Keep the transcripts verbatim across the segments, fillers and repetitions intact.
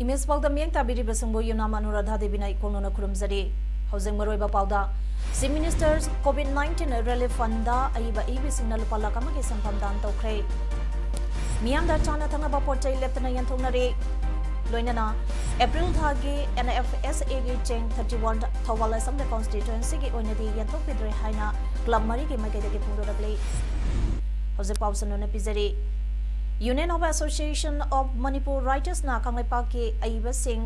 Image ꯄꯥꯎꯗ ꯃꯤꯠꯌꯦꯡ ꯇꯥꯕꯤꯔꯤꯕꯁꯤꯡꯕꯨ ꯌꯨꯝꯅꯥꯝ ꯑꯅꯨꯔꯥꯙꯥ ꯗꯦꯕꯤꯅ ꯏꯀꯣꯛꯅꯅ ꯈꯨꯔꯨꯝꯖꯔꯤ꯫ ꯍꯧꯖꯤꯛ ꯃꯔꯨꯑꯣꯏꯕ ꯄꯥꯎꯗ, Chief Minister's COVID nineteen Relief Fundꯗ ꯑꯏꯕ ꯑꯏꯕꯤꯁꯤꯡꯅ ꯂꯨꯄꯥ ꯂꯥꯈ ꯑꯃꯒꯤ ꯁꯦꯟꯐꯝ ꯗꯥꯟ ꯇꯧꯈ꯭ꯔꯦ꯫ ꯃꯤꯌꯥꯝꯗ ꯆꯥꯅ ꯊꯛꯅꯕ ꯄꯣꯠ ꯆꯩ ꯂꯦꯞꯇꯅ ꯌꯦꯟꯊꯣꯛꯅꯔꯤ꯫ ꯂꯣꯏꯅꯅ April ꯊꯥꯒꯤ NFSAꯒꯤ ꯆꯦꯡ thirty one ꯊꯧꯕꯥꯜ Assembly Constituencyꯒꯤ ꯑꯣꯏꯅꯗꯤ ꯌꯦꯟꯊꯣꯛꯄꯤꯗ꯭ꯔꯦ ꯍꯥꯏꯅ club ꯃꯔꯤꯒꯤ ꯃꯥꯏꯀꯩꯗꯒꯤ ꯐꯣꯡꯗꯣꯔꯛꯂꯤ꯫ ꯍꯧꯖꯤꯛ ꯄꯥꯎ ꯁꯟꯗꯣꯛꯅ ꯄꯤꯖꯔꯤ꯫ Union of Association of Manipur Writersꯅ ꯀꯪꯂꯩꯄꯥꯛꯀꯤ ꯑꯏꯕꯁꯤꯡ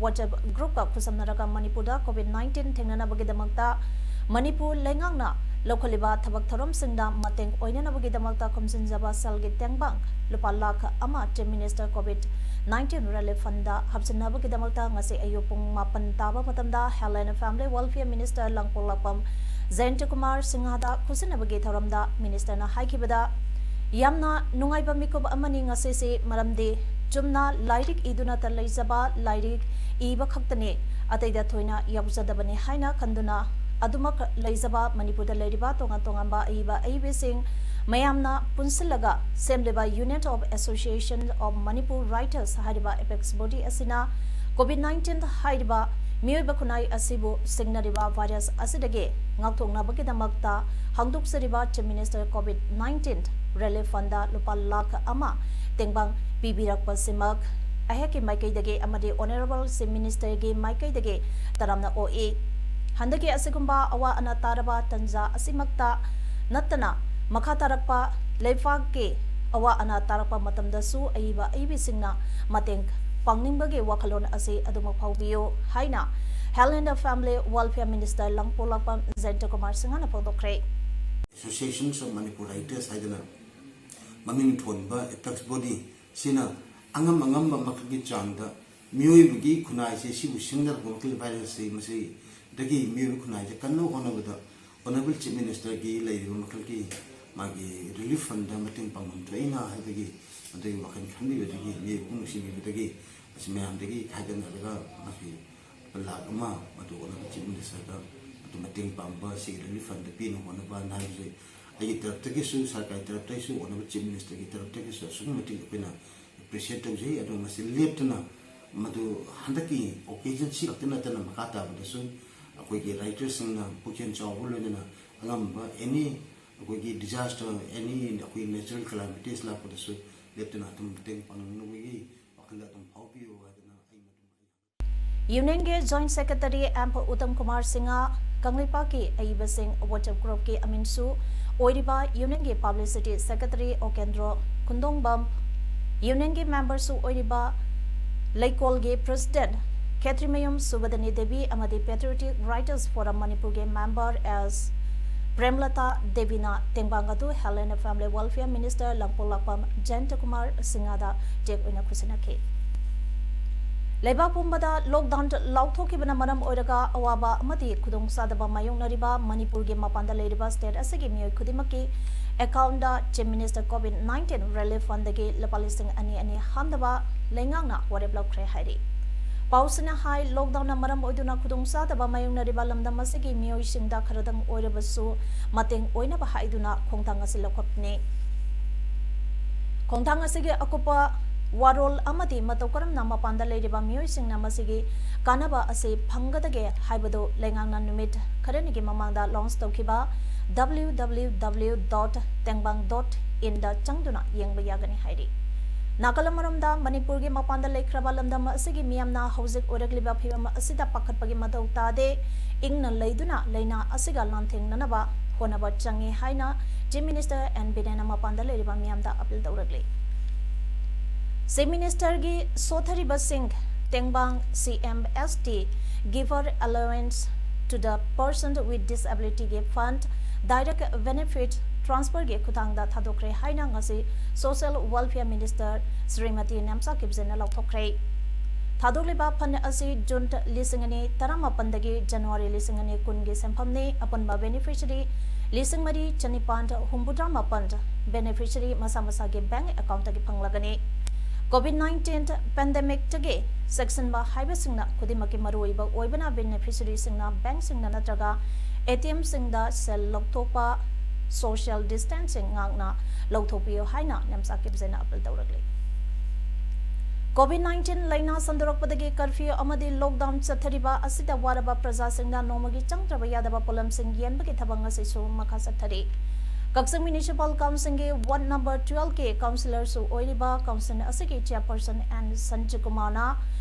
WhatsApp groupꯀ ꯈꯨꯠꯁꯝꯅꯔꯒ ꯃꯅꯤꯄꯨꯔꯗ COVID nineteen ꯊꯦꯡꯅꯅꯕꯒꯤꯗꯃꯛꯇ ꯃꯅꯤꯄꯨꯔ ꯂꯩꯉꯥꯛꯅ ꯂꯧꯈꯠꯂꯤꯕ ꯊꯕꯛ ꯊꯧꯔꯝꯁꯤꯡꯗ ꯃꯇꯦꯡ ꯑꯣꯏꯅꯅꯕꯒꯤꯗꯃꯛꯇ ꯈꯣꯝꯖꯤꯟꯖꯕ ꯁꯦꯜꯒꯤ ꯇꯦꯡꯕꯥꯡ ꯂꯨꯄꯥ ꯂꯥꯈ ꯑꯃ Chief Minister COVID nineteen Relief Fundꯗ ꯍꯥꯞꯆꯤꯟꯅꯕꯒꯤꯗꯃꯛꯇ ꯉꯁꯤ ꯑꯌꯨꯛ ꯄꯨꯡ ꯃꯥꯄꯟ ꯇꯥꯕ ꯃꯇꯝꯗ Health and Family Welfare Minister ꯂꯥꯡꯄꯣꯛꯂꯥꯛꯄꯝ ꯖꯌꯟꯇ ꯀꯨꯃꯥꯔ ꯁꯤꯡꯍꯗ ꯈꯨꯠꯁꯤꯟꯅꯕꯒꯤ ꯊꯧꯔꯝꯗ ministerꯅ ꯍꯥꯏꯈꯤꯕꯗ, ꯌꯥꯝꯅ ꯅꯨꯡꯉꯥꯏꯕ ꯃꯤꯀꯨꯞ ꯑꯃꯅꯤ ꯉꯁꯤꯁꯤ, ꯃꯔꯝꯗꯤ ꯆꯨꯝꯅ ꯂꯥꯏꯔꯤꯛ ꯏꯗꯨꯅꯇ ꯂꯩꯖꯕ ꯂꯥꯏꯔꯤꯛ ꯏꯕ ꯈꯛꯇꯅꯤ, ꯑꯇꯩꯗ ꯊꯣꯏꯅ ꯌꯥꯎꯖꯗꯕꯅꯤ ꯍꯥꯏꯅ ꯈꯟꯗꯨꯅ ꯑꯗꯨꯃꯛ ꯂꯩꯖꯕ ꯃꯅꯤꯄꯨꯔꯗ ꯂꯩꯔꯤꯕ ꯇꯣꯉꯥꯟ ꯇꯣꯉꯥꯟꯕ ꯑꯏꯕ ꯑꯏꯕꯤꯁꯤꯡ ꯃꯌꯥꯝꯅ ꯄꯨꯟꯁꯤꯜꯂꯒ ꯁꯦꯝꯂꯤꯕ Union of Association of Manipur Writers ꯍꯥꯏꯔꯤꯕ apex body ꯑꯁꯤꯅ COVID nineteen ꯍꯥꯏꯔꯤꯕ ꯃꯤꯑꯣꯏꯕ ꯈꯨꯟꯅꯥꯏ ꯑꯁꯤꯕꯨ ꯁꯤꯡꯅꯔꯤꯕ virus ꯑꯁꯤꯗꯒꯤ ꯉꯥꯛꯊꯣꯛꯅꯕꯒꯤꯗꯃꯛꯇ ꯍꯥꯡꯗꯣꯛꯆꯔꯤꯕ Chief Minister COVID nineteen Relief Fundꯗ ꯂꯨꯄꯥ ꯂꯥꯈ ꯑꯃ ꯇꯦꯡꯕꯥꯡ ꯄꯤꯕꯤꯔꯛꯄꯁꯤꯃꯛ ꯑꯩꯍꯥꯛꯀꯤ ꯃꯥꯏꯀꯩꯗꯒꯤ ꯑꯃꯗꯤ Honourable Chief Ministerꯒꯤ ꯃꯥꯏꯀꯩꯗꯒꯤ ꯇꯔꯥꯝꯅ ꯑꯣꯛꯏ꯫ ꯍꯟꯗꯛꯀꯤ ꯑꯁꯤꯒꯨꯝꯕ ꯑꯋꯥ ꯑꯅꯥ ꯇꯥꯔꯕ ꯇꯟꯖꯥ ꯑꯁꯤꯃꯛꯇ ꯅꯠꯇꯅ ꯃꯈꯥ ꯇꯥꯔꯛꯄ ꯂꯩꯄꯥꯛꯀꯤ ꯑꯋꯥ ꯑꯅꯥ ꯇꯥꯔꯛꯄ ꯃꯇꯝꯗꯁꯨ ꯑꯏꯕ ꯑꯏꯕꯤꯁꯤꯡꯅ ꯃꯇꯦꯡ ꯄꯥꯡꯅꯤꯡꯕꯒꯤ ꯋꯥꯈꯜꯂꯣꯟ ꯑꯁꯤ ꯑꯗꯨꯃꯛ ꯐꯥꯎꯕꯤꯌꯨ ꯍꯥꯏꯅ Health and Family Welfare Minister ꯂꯥꯡꯄꯣꯛꯂꯥꯛꯄꯝ ꯖꯌꯟꯇ ꯀꯨꯃꯥꯔ ꯁꯤꯡꯍꯅ ꯐꯣꯡꯗꯣꯛꯈ꯭ꯔꯦ꯫ Associations of Manipur Writers ꯍꯥꯏꯗꯅ ꯃꯃꯤꯡ ꯊꯣꯟꯕ apex body ꯁꯤꯅ ꯑꯉꯝ ꯑꯉꯝꯕ ꯃꯈꯜꯒꯤ ꯆꯥꯡꯗ ꯃꯤꯑꯣꯏꯕꯒꯤ ꯈꯨꯟꯅꯥꯏꯁꯦ ꯁꯤꯕꯨ ꯁꯤꯡꯅꯔꯛꯄ ꯃꯈꯜꯒꯤ ꯚꯥꯏꯔꯁꯁꯤ ꯃꯁꯤꯗꯒꯤ ꯃꯤꯑꯣꯏꯕ ꯈꯨꯟꯅꯥꯏꯁꯦ ꯀꯟꯅꯕ ꯍꯣꯠꯅꯕꯗ Honourable Chief Minister ꯒꯤ ꯂꯩꯔꯤꯕ ꯃꯈꯜꯒꯤ ꯃꯥꯒꯤ relief fund ꯗ ꯃꯇꯦꯡ ꯄꯥꯡꯐꯝ ꯊꯣꯛꯏꯅ ꯍꯥꯏꯕꯒꯤ ꯑꯗꯨꯒꯤ ꯋꯥꯈꯜ ꯈꯟꯕꯤꯕꯗꯒꯤ ꯃꯤꯑꯣꯏꯕꯕꯨ ꯅꯨꯡꯁꯤꯕꯤꯕꯗꯒꯤ ꯃꯁꯤ ꯃꯌꯥꯝꯗꯒꯤ ꯈꯥꯏꯒꯠꯅꯔꯒ ꯃꯁꯤ ꯂꯥꯈ ꯑꯃ ꯃꯗꯨ Honourable Chief Minister ꯗ ꯑꯗꯨ ꯃꯇꯦꯡ ꯄꯥꯡꯕ ꯁꯤꯒꯤ relief fund ꯗ ꯄꯤꯅꯕ ꯍꯣꯠꯅꯕ ꯍꯥꯏꯕꯁꯦ ꯑꯩꯒꯤ ꯇꯔꯞꯇꯒꯤꯁꯨ ꯁꯔꯀꯥꯔꯒꯤ ꯇꯔꯞꯇꯒꯤꯁꯨ Honourable Chief Minister ꯒꯤ ꯇꯔꯞꯇꯒꯤꯁꯨ ꯑꯁꯨꯛꯀꯤ ꯃꯇꯤꯛ ꯑꯩꯈꯣꯏꯅ appreciate ꯇꯧꯖꯩ꯫ ꯑꯗꯨ ꯃꯁꯤ ꯂꯦꯞꯇꯅ ꯃꯗꯨ ꯍꯟꯗꯛꯀꯤ occasion ꯁꯤ ꯈꯛꯇ ꯅꯠꯇꯅ ꯃꯈꯥ ꯇꯥꯕꯗꯁꯨ ꯑꯩꯈꯣꯏꯒꯤ writer ꯁꯤꯡꯅ ꯄꯨꯛꯆꯦꯜ ꯆꯥꯎꯕ ꯂꯣꯏꯅꯅ ꯑꯉꯝꯕ any ꯑꯩꯈꯣꯏꯒꯤ disaster any ꯑꯩꯈꯣꯏ natural calamities ꯂꯥꯛꯄꯗꯁꯨ ꯂꯦꯞꯇꯅ ꯑꯗꯨꯝ ꯃꯇꯦꯡ ꯄꯥꯡꯅꯕꯒꯤ ꯋꯥꯈꯜꯗ ꯑꯗꯨꯝ ꯐꯥꯎꯕꯤꯌꯨ ꯍꯥꯏꯗꯅ ꯑꯩ ꯃꯗꯨꯃ ꯑꯩ Union ꯒꯤ Joint Secretary M Uttam Kumar Singha, ꯀꯪꯂꯩꯄꯥꯛꯀꯤ ꯑꯏꯕꯁꯤꯡ WhatsApp group ꯀꯤ admin ꯁꯨ ꯑꯣꯏꯔꯤꯕ Union ꯒꯤ Publicity Secretary ꯑꯣꯀꯦꯟꯗ꯭ꯔꯣ ꯈꯨꯟꯗꯣꯡꯕꯝ, Union ꯒꯤ member ꯁꯨ ꯑꯣꯏꯔꯤꯕ ꯂꯩꯀꯣꯜꯒꯤ President ꯈꯦꯇ꯭ꯔꯤꯃꯌꯨꯝ ꯁꯨꯕꯗꯅꯤ ꯗꯦꯕꯤ ꯑꯃꯗꯤ Patriotic Writers Forum ꯃꯅꯤꯄꯨꯔꯒꯤ member S ꯄ꯭ꯔꯦꯝꯂꯇꯥ ꯗꯦꯕꯤꯅ ꯇꯦꯡꯕꯥꯡ ꯑꯗꯨ Health and Family Welfare Minister ꯂꯝꯄꯣꯛꯂꯥꯛꯄꯝ ꯖꯌꯟꯇꯀꯨꯃꯥꯔ ꯁꯤꯡꯍꯗ cheque ꯑꯣꯏꯅ ꯈꯨꯠꯁꯤꯟꯅꯈꯤ꯫ ꯂꯩꯕꯥꯛ ꯄꯨꯝꯕꯗ lockdown ꯂꯥꯎꯊꯣꯛꯈꯤꯕꯅ ꯃꯔꯝ ꯑꯣꯏꯔꯒ ꯑꯋꯥꯕ ꯑꯃꯗꯤ ꯈꯨꯗꯣꯡꯆꯥꯗꯕ ꯃꯥꯌꯣꯛꯅꯔꯤꯕ ꯃꯅꯤꯄꯨꯔꯒꯤ ꯃꯄꯥꯟꯗ ꯂꯩꯔꯤꯕ state ꯑꯁꯤꯒꯤ ꯃꯤꯑꯣꯏ ꯈꯨꯗꯤꯡꯃꯛꯀꯤ account ꯗ Chief Minister COVID nineteen Relief Fund ꯗꯒꯤ ꯂꯨꯄꯥ ꯂꯤꯁꯤꯡ ꯑꯅꯤ ꯑꯅꯤ ꯍꯥꯞꯅꯕ ꯂꯩꯉꯥꯛꯅ ꯋꯥꯔꯦꯞ ꯂꯧꯈ꯭ꯔꯦ ꯍꯥꯏꯔꯤ꯫ ꯄꯥꯎꯁꯤꯅ ꯍꯥꯏ, lockdown ꯅ ꯃꯔꯝ ꯑꯣꯏꯗꯨꯅ ꯈꯨꯗꯣꯡꯆꯥꯗꯕ ꯃꯥꯌꯣꯛꯅꯔꯤꯕ ꯂꯝꯗꯝ ꯑꯁꯤꯒꯤ ꯃꯤꯑꯣꯏꯁꯤꯡꯗ ꯈꯔꯗꯪ ꯑꯣꯏꯔꯕꯁꯨ ꯃꯇꯦꯡ ꯑꯣꯏꯅꯕ ꯍꯥꯏꯗꯨꯅ ꯈꯣꯡꯊꯥꯡ ꯑꯁꯤ ꯂꯧꯈꯠꯄꯅꯤ꯫ ꯈꯣꯡꯊꯥꯡ ꯑꯁꯤꯒꯤ ꯑꯀꯨꯞꯄ ꯋꯥꯔꯣꯜ ꯑꯃꯗꯤ ꯃꯇꯧ ꯀꯔꯝꯅ ꯃꯄꯥꯟꯗ ꯂꯩꯔꯤꯕ ꯃꯤꯑꯣꯏꯁꯤꯡꯅ ꯃꯁꯤꯒꯤ ꯀꯥꯟꯅꯕ ꯑꯁꯤ ꯐꯪꯒꯗꯒꯦ ꯍꯥꯏꯕꯗꯨ ꯂꯩꯉꯥꯛꯅ ꯅꯨꯃꯤꯠ ꯈꯔꯅꯤꯒꯤ ꯃꯃꯥꯡꯗ launch ꯇꯧꯈꯤꯕ W W W dot tengbang dot in ꯗ ꯆꯪꯗꯨꯅ ꯌꯦꯡꯕ ꯌꯥꯒꯅꯤ ꯍꯥꯏꯔꯤ꯫ ꯅꯥꯀꯜ ꯑꯃꯔꯣꯝꯗ, ꯃꯅꯤꯄꯨꯔꯒꯤ ꯃꯄꯥꯟꯗ ꯂꯩꯈ꯭ꯔꯕ ꯂꯝꯗꯝ ꯑꯁꯤꯒꯤ ꯃꯤꯌꯥꯝꯅ ꯍꯧꯖꯤꯛ ꯑꯣꯏꯔꯛꯂꯤꯕ ꯐꯤꯚꯝ ꯑꯁꯤꯗ ꯄꯥꯈꯠꯄꯒꯤ ꯃꯊꯧ ꯇꯥꯗꯦ, ꯏꯪꯅ ꯂꯩꯗꯨꯅ ꯂꯥꯏꯅꯥ ꯑꯁꯤꯒ ꯂꯥꯟꯊꯦꯡꯅꯅꯕ ꯍꯣꯠꯅꯕ ꯆꯪꯏ ꯍꯥꯏꯅ Chief Minister N ꯕꯤꯔꯦꯟꯅ ꯃꯄꯥꯟꯗ ꯂꯩꯔꯤꯕ ꯃꯤꯌꯥꯝꯗ appeal ꯇꯧꯔꯛꯂꯤ꯫ Chief Minister ꯒꯤ ꯁꯣꯊꯔꯤꯕꯁꯤꯡ ꯇꯦꯡꯕꯥꯡ C M S T Giver Allowance to the Person with Disability ꯒꯤ fund direct benefit transferꯒꯤ ꯈꯨꯊꯥꯡꯗ ꯊꯥꯗꯣꯛꯈ꯭ꯔꯦ ꯍꯥꯏꯅ ꯉꯁꯤ Social Welfare Minister Shrimati Nemcha ꯀꯤꯞꯖꯦꯟꯅ ꯂꯥꯎꯊꯣꯛꯈ꯭ꯔꯦ꯫ ꯊꯥꯗꯣꯛꯂꯤꯕ fund ꯑꯁꯤ June ꯂꯤꯁꯤꯡ ꯑꯅꯤ ꯇꯔꯥꯃꯥꯄꯟꯗꯒꯤ January ꯂꯤꯁꯤꯡ ꯑꯅꯤ ꯀꯨꯟꯒꯤ ꯁꯦꯟꯐꯝꯅꯤ꯫ ꯑꯄꯨꯟꯕ beneficiary ꯂꯤꯁꯤꯡ ꯃꯔꯤ ꯆꯅꯤꯄꯥꯟ ꯍꯨꯝꯐꯨꯇꯔꯥꯃꯥꯄꯟ beneficiary ꯃꯁꯥ ꯃꯁꯥꯒꯤ bank accountꯇꯒꯤ ꯐꯪꯂꯒꯅꯤ꯫ COVID nineteen pandemicꯇꯒꯤ ꯆꯦꯛꯁꯤꯟꯕ ꯍꯥꯏꯕꯁꯤꯡꯅ ꯈꯨꯗꯤꯡꯃꯛꯀꯤ ꯃꯔꯨꯑꯣꯏꯕ ꯑꯣꯏꯕꯅ beneficiaryꯁꯤꯡꯅ bankꯁꯤꯡꯗ ꯅꯠꯇ꯭ꯔꯒ ATMꯁꯤꯡꯗ ꯁꯦꯜ ꯂꯧꯊꯣꯛꯄ, social distancing ꯉꯥꯛꯅ ꯂꯧꯊꯣꯛꯄꯤꯌꯨ ꯍꯥꯏꯅ ꯅꯦꯝꯆꯥ ꯀꯤꯞꯖꯦꯟꯅ appeal ꯇꯧꯔꯛꯂꯤ꯫ COVID nineteen ꯂꯥꯏꯅꯥ ꯁꯟꯗꯣꯔꯛꯄꯗꯒꯤ curfew ꯑꯃꯗꯤ lockdown ꯆꯠꯊꯔꯤꯕ ꯑꯁꯤꯗ ꯋꯥꯔꯕ ꯄ꯭ꯔꯖꯥꯁꯤꯡꯅ ꯅꯣꯡꯃꯒꯤ ꯆꯪꯗ꯭ꯔꯕ ꯌꯥꯗꯕ ꯄꯣꯠꯂꯝꯁꯤꯡ ꯌꯦꯟꯕꯒꯤ ꯊꯕꯛ ꯉꯁꯤꯁꯨ ꯃꯈꯥ ꯆꯠꯊꯔꯤ꯫ ꯀꯛꯆꯤꯡ Municipal Councilꯒꯤ ward number twelveꯀꯤ councillorꯁꯨ ꯑꯣꯏꯔꯤꯕ council ꯑꯁꯤꯒꯤ chairperson ꯑꯦꯟ ꯁꯟꯖꯤꯀꯨꯃꯥꯔꯅ